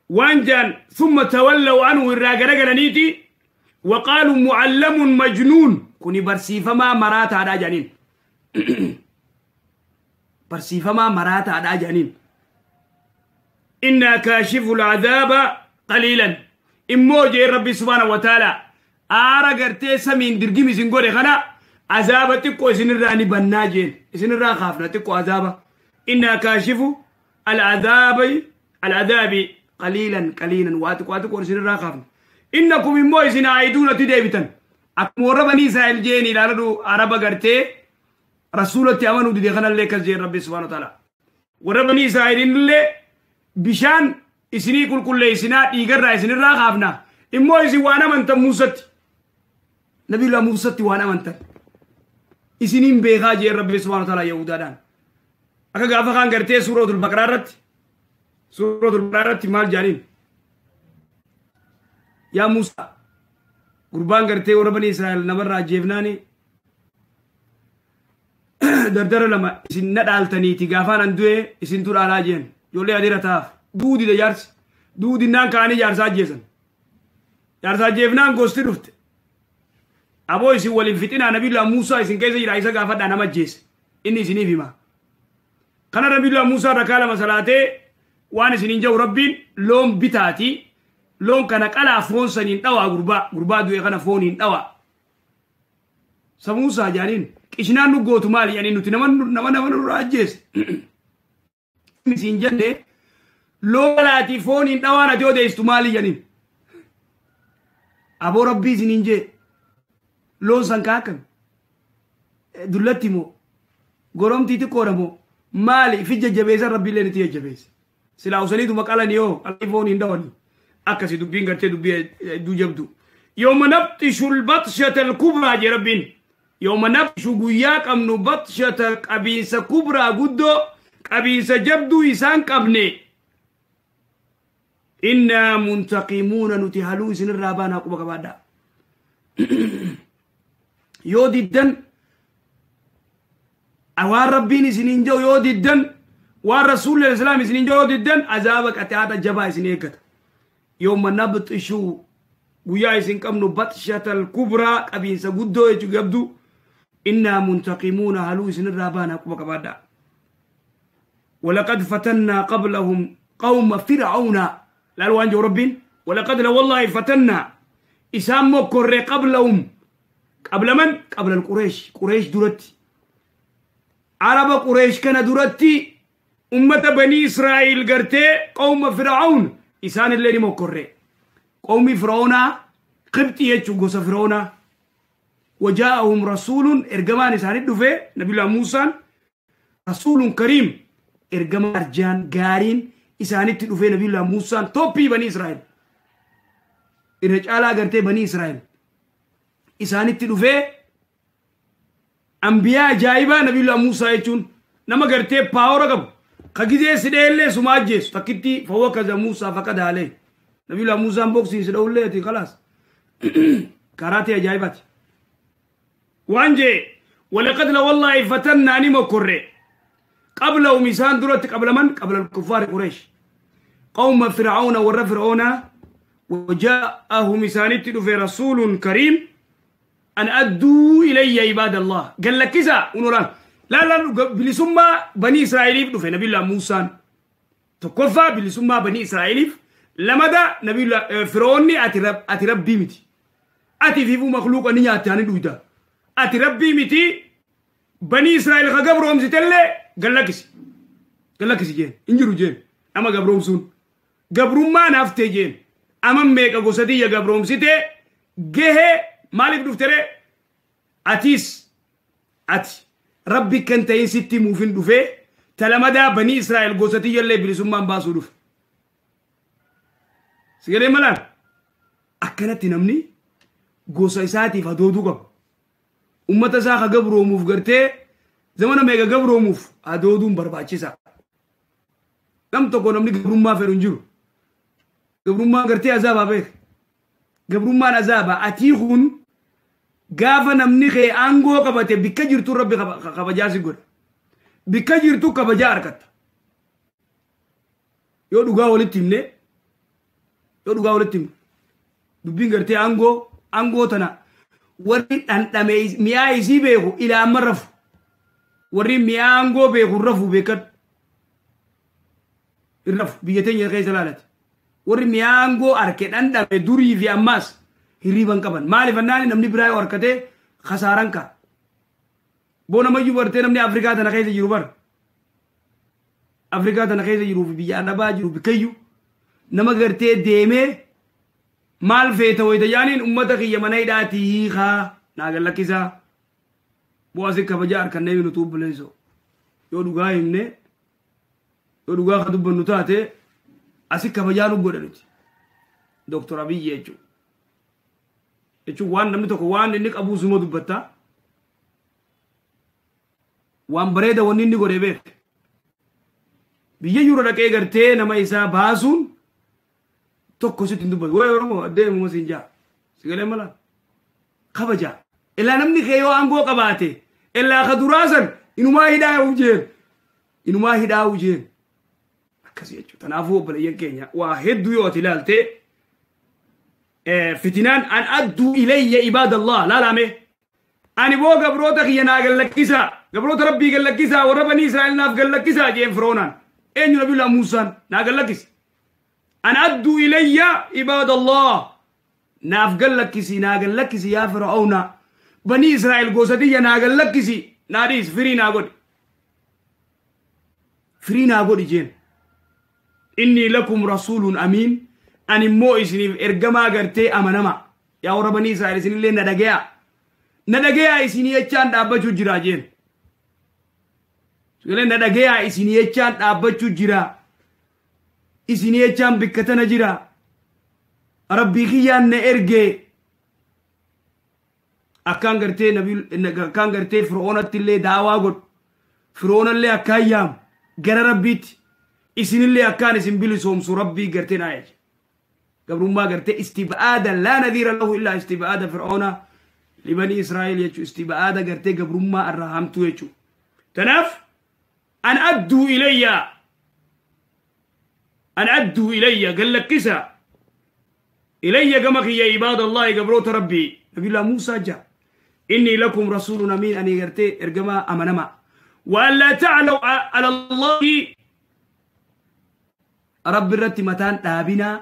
waan jaan summa tawallaw anhu irraa garagalaniiti waqaalu mucallamun majnuun kuni barsiifamaa maraataadhaa jedhaniin. Barsiifamaa maraataadhaa jedhaniin. Innaa kaashifu alcadaaba qaliilan immoo jeen rabbi subhaanahu wa ta'aalaa aara gartee samiin dirgim isin godhe kana azaaba xiqqoo isinirraa ni bannaa jeen isinirraa kaafna xiqqoo azaaba. Innaa kaashifu alcadaabi qaliilan qaliilan waa xiqqoo xiqqoo isinirraa kaafna. Innakum immoo isin aayiduunatti deebitan. Akkuma warra banii Israa'el jeen ilaaladhu araba gartee rasuulatti amanuu dide kanallee akkas jeen rabbi subhaanahu wa ta'aalaa. Warra banii Israa'elinillee bishaan isinii qulqulleessinaa dhiigarraa isinirraa kaafna. Immoo isin waan amantan Muusatti. Nabiyyullaa Muusatti waan amantan. Isiniin beekaa jeen rabbi subhaanahu wa ta'aalaa Yahudaadhaan. Akka gaafa kaan gartee suuratul Baqaraa irratti suuratul Baqaraa irratti maal jaaniin? Yaa Muusaa gurbaan gartee warra banii Israa'el namarraa ajjeefnaani dardara lama isin na dhaaltaniiti gaafaan an du'e isintu dhaalaa jeen ijoollee adeera ta'aaf duudida jaarsi duudinnaan ka'anii jaarsaa ajjeesan. Jaarsaa ajjeefnaan gosti dhufte. Aboo isin waliin fixinaa Nabiyyullaa Muusaa isin keessa jira isa gaafadhaa nama ajjeese inni isiniif hima. Kana Nabiyyullaa Muusaa rakaa lama salaatee waan isiniin jedhu rabbiin loon bitaati loon kana qalaa foon saniin dhawaa gurbaa du'e kana fooniin dhawaa. Sa Muusaa jaaniin qishinaan nu gootu maali jaaniin nuti nama nama nurraa ajjeese. Isin jenne loon qalaatii fooniin dhawaan ati odeessitu maali jaaniin. Aboo rabbii isiniin jee loon san kaakame dullatti moo goromtii xiqqoodha moo maali fi jajjabeessan rabbiillee itti jajjabeessa. Silaa usaniituma qalanii yoo qalanii foon hin dawani akkasi dubbiin gartee dubbii hedduu jabdu. Yooma nabxishu lbatshata alkubraa jee rabbiin. Yooma nabxishu guyyaa qabnu batshata qabiinsa kubraa guddoo qabiinsa jabduu isaan qabne. Innaa muntaqimuuna nuti haluu isinirraa baanaa quba qabaadhaa. Yoo diddan waan rabbiin isiniin jiru yoo diddan waan rasuulli islaam isiniin jiru yoo diddan azaaba qaxaadha jabaa isin eeggata. Yooma nabxishuu guyyaa isin qabnu batshatal kubraa qabiinsa guddoo jechuu jabdu innaa muntaqimuuna haluu isinirraa baanaa quba qabaadhaa. ولقد فتنا قبلهم قوم فرعون لا الوان جو ربين ولقد لا والله فتنا إسام كر قبلهم قبل من؟ قبل القريش قريش درتي عرب قريش كان درتي أمة بني إسرائيل قرتي قوم فرعون إسان اللي مكر قوم فرعون قبطي يجو فرعون وجاءهم رسول إرجمان إسان الدفع نبي الله موسى رسول كريم إرجمان أرجان قارين إسانيت الدفع نبي الله موسى توبي بني إسرائيل إرجع قرتي بني إسرائيل إسانيت الدفع أنبياء جايبة نبي الله موسى يجون نما قرتي باور رقب خجزة سديل سماجس تكتي فهو كذا موسى فقد عليه نبي الله موسى بوكسين سدول تي خلاص كاراتي جايبات وانجي ولقد لو والله فتنا أني مكرة قبل وميسان درت قبل من؟ قبل الكفار قريش قوم فرعون ور فرعون وجاءهم ميسانيت في رسول كريم أن أدوا إلي عباد الله قال لك كذا ونوران لا لا بلسما بني إسرائيل في نبي الله موسى تكفى بلسما بني إسرائيل لماذا نبي الله فرعوني أتربي متي أتي فيفو مخلوق أني أتاني دويدا أتربي متي بني إسرائيل خجبرهم زتلة قال لك جين إنجرو جين أما جبرهم سون جبرهم ما نفتي جين أما ميك أقصدي يا جبرهم سيته جه مالك دفتره أتيس أتي ربي كنت ستي موفين دفه تلمدا بني إسرائيل قصتي يلي بلسهم ما باسو دف سيري ملان أكنت نمني قصة ساتي فدودو قب أمتا ساخا قبرو موف قرتي زمان ميغا قبرو موف أدودو برباچيسا لم تكون نمني قبرو ما فيرنجرو قبرو ما قرتي عذابا بيك قبرو ما عذابا أتيخون gaafa namni kee aangoo qabate bikka jirtu rabbi kabajaa si godha. Bikka jirtu kabajaa argatta. Yoo dhugaa walitti himne dubbiin gartee aangoo tana warri dhandhame mi'aa isii beeku ilaa amma rafu. Warri mi'aa aangoo beeku rafu beekan. Rafu biyya teenya keessa laalati. Warri mi'aa aangoo arke dhandhame durii fi ammaas hirriban qaban maaliif annaani namni biraa yoo harkatee khasaaran ka boona mayyuu bartee namni Afrikaa tana keessa jiru bar Afrikaa tana keessa jiruu fi biyya arabaa jiru bikkayyuu nama gartee deemee maal feeta wayita yaaniin ummata kiyya mana hidhaatii hiikaa naa gallakkisaa bu'aa si kabajaa harkannee nutu obboleessoo yoo dhugaa himne yoo dhugaa ka dubbannu taate asi kabajaa nu godha nuti Dooktor Abiyyi jechuudha. Jechuun waan namni tokko waan inni qabu suma dubbatta waan bareeda wanni inni godhe beek biyya yeroo dhaqee gartee nama isaa baasuun tokko sitti hin dubbatu waa'ee Oromoo adeemuma siin jaa sigalee mala kabaja illaa namni kee yoo aangoo qabaate illaa ka duraasan inumaa hidhaa ujeen akkasii jechuudha. Kanaafuu obboleeyyan keenya waa hedduu yoo ati ilaalte فتنان أن أدوا إلي عباد الله لا لا مي أنا بو قبروتك يا ناقل لك كيسا قبروت ربي قال لك كيسا وربني إسرائيل ناف قال لك كيسا جيم فرونان أين نبي الله موسى ناقل لك كيس أن أدوا إلي عباد الله ناف قال لك كيسي ناقل لك كيسي يا فرعون بني إسرائيل قوستي يا ناقل لك كيسي ناديس فري ناقل فري ناقل جين إني لكم رسول أمين ani immoo isiniif ergamaa gartee amanama. Yaa warra banii Israa'el isinillee na dhagayaa. Na dhagayaa isinii jechaan dhaabbachuu jira jeen. Sagalee na dhagayaa isinii jechaan dhaabbachuu jira. Isinii jechaan bikka tana jira. Rabbii kiyyaan na ergee. Akkaan gartee nabi akkaan gartee Fir'oonatti illee daawaa godhu. Fir'oonallee akkaan yaamu gara Rabbiitti. Isinillee akkaan isin bilisoomsu Rabbii gartee naa eege. Gabrummaa gartee istib'aada laa nadhiira lahu illaa istib'aada Fir'oona libanii Israa'el jechuudha. Istib'aada gartee gabrummaa irraa hamtuu jechuudha. Tanaaf an adduu ilayya an adduu ilayya gallakkisa ilayya gama kiyya ibaadallahi gabroota Rabbii. Nabiyullah Muusaa jaa inni lakum rasuulun amiin ani gartee ergamaa amanamaa. Waan laa ta'law ala Allahi Rabbi irratti mataan dhaabinaa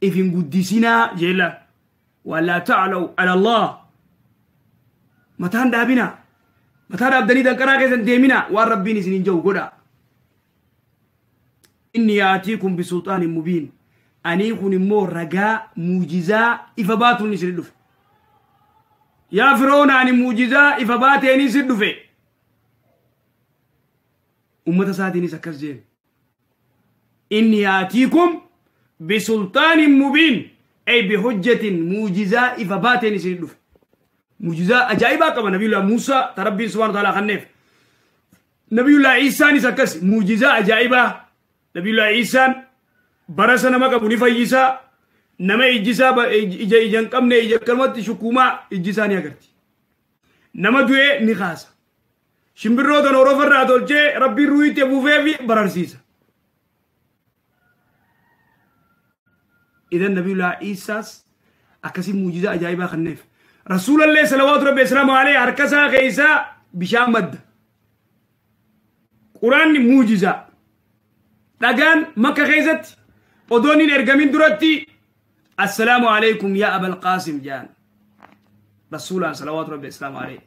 ifin guddisinaa jeela. Waan laa ta'law ala Allah mataan dhaabinaa mataa dhaabdanii danqaraa keessan deeminaa waan Rabbiin isinin jiru godhaa. Inni yaatiikum bisulxaanin mubiin anii kun immoo ragaa muujizaa ifa baatuun isin dhufe. Yaa Firoona ani muujizaa ifa baateen isin dhufe. Ummata isaatiinis akkas jeen. Inni yaatiikum bisulxaanin mubiin ay bihujjatin muujizaa ifa baateen isin dhufe. Muujizaa ajaa'ibaa qaba Nabiyullah Muusaa ta Rabbiin subhaanahu wa ta'aalaa kenneef. Nabiyullah Iisaanis akkas muujizaa ajaa'ibaa. Nabiyullah Iisaan barasa nama qabu ni fayyisaa. Nama ijjisaa ija ija hin qabne ija akkanumatti shukkuumaa ijjisaa ni agarti. Nama du'ee ni kaasa. Shimbirroota horofa irraa tolchee Rabbiin ruuhiitti afuufee fi bararsiisa. Idan Nabiyullah Iisaas akkasii muujizaa ajaa'ibaa kenneef. Rasuulallee salawaatu Rabbi islaamu alayhi harka isaa keessaa bishaan madda. Quraanni muujizaa. Dhagaan Makka keessatti odoon hin ergamin duratti assalaamu alaykum yaa Abal Qaasim jaan. Rasuulaan salawaatu Rabbi islaamu alayhi.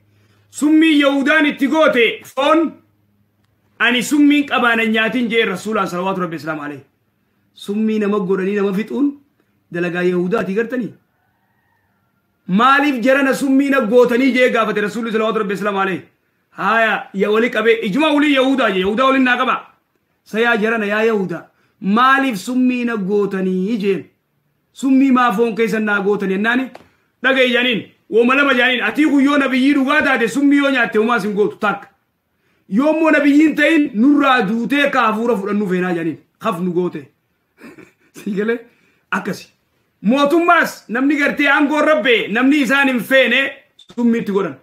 Summii Yahudaan itti goote foon ani summiin qabaanan nyaatin jee Rasuulaan salawaatu Rabbi islaamu alayhi. Summii nama godhanii nama fixuun dalagaa Yahudaati gartanii. Maaliif jarana summii na gootanii jee gaafate Rasuulli salawaatu Rabbi islaamu alayhi. Haaya ya wali qabee ijuma walii Yahudaa jee Yahudaa waliin naa qaba. Sayaa jarana yaa Yahudaa maaliif summii na gootanii jeen. Summii maa foon keessan naa gootanii jennaani dhaga'i jaaniin wooma lama jaaniin atii kun yoo nabiyyii dhugaa taate summii yoo nyaatte homaa sin gootu takka. Yoommoo nabiyyiin ta'in nurraa duutee ka hafuura fudhannu feenaa jaaniin kaf nu goote. Siigalee akkasi. Mootummaas namni gartee aangoo rabbee namni isaan hin feene summiitti godhan.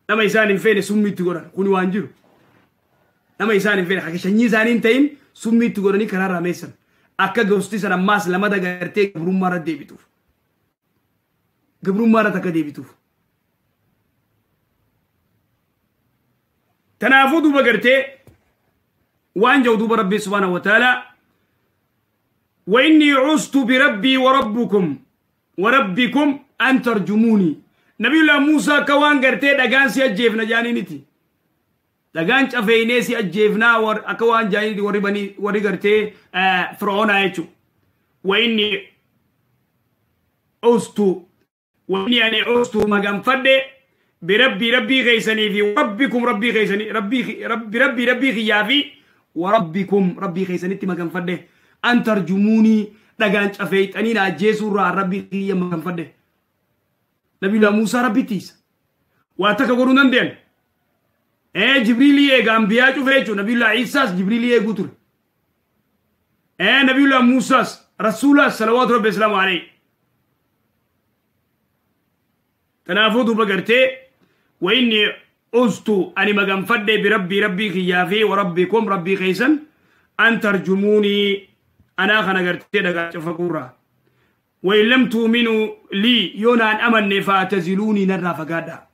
Nama isaan hin feene summiitti godhan kuni waan jiru. Nama isaan hin feene sanyii isaanii hin ta'in summiitti godhanii karaa raameessan. Akka gosti sana ammaas lamada gartee gabrummaa irra deebituuf. Gabrummaa irra takka deebituuf. Kanaafuu duuba gartee waan jiru duuba Rabbi subhaanahu wa ta'aalaa وإني عزت بربي وربكم وربكم أن ترجموني. نبي الله موسى كوان قرتي دغان سي أجيفنا جانينتي. دغان شافيني سي أجيفنا أكوان جانينتي وري بني وري قرتي فرعون آيتشو. وإني عزت وإني يعني عزت مقام فدي بربي ربي غيسني في وربكم ربي غيسني ربي ربي ربي ربي خيافي وربكم ربي غيسني مقام فدي أن ترجموني دغان شافيت أني ناجيسو را ربي خيا مقام فدي. نبي الله موسى ربي تيس واتك غورون دين جبريل يي غامبيا شوفيچو نبي الله عيسى جبريل يي غوتر نبي الله موسى رسول الله صلوات ربي السلام عليه. تنافو دوبا غرتي وإني عزت أني مقام فدي بربي ربي خيافي وربكم ربي خيسن أن ترجموني أنا خنا غرتي دغا شفقورا. وإن لم تؤمنوا لي يونان أمن فاعتزلوني نرى فقادا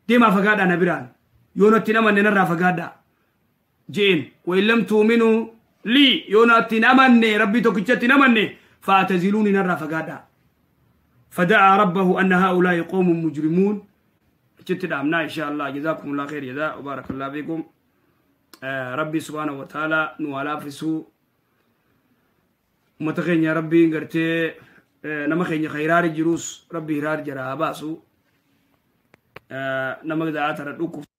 ديما فقادا نبران يونتي أمن نرى فقادا جين. وإن لم تؤمنوا لي يونتي أمن ربي توكيتي أمن فاعتزلوني نرى فقادا. فدعا ربه أن هؤلاء قوم مجرمون. جتدعمنا إن شاء الله. جزاكم الله خير جزاء وبارك الله فيكم. ربي سبحانه وتعالى نوالا فسو متخين يا ربي غرتي Nama keenya ka hiraari jiruus rabbi hiraar jara haa baasu. Nama da'aa tana dhukkubsate.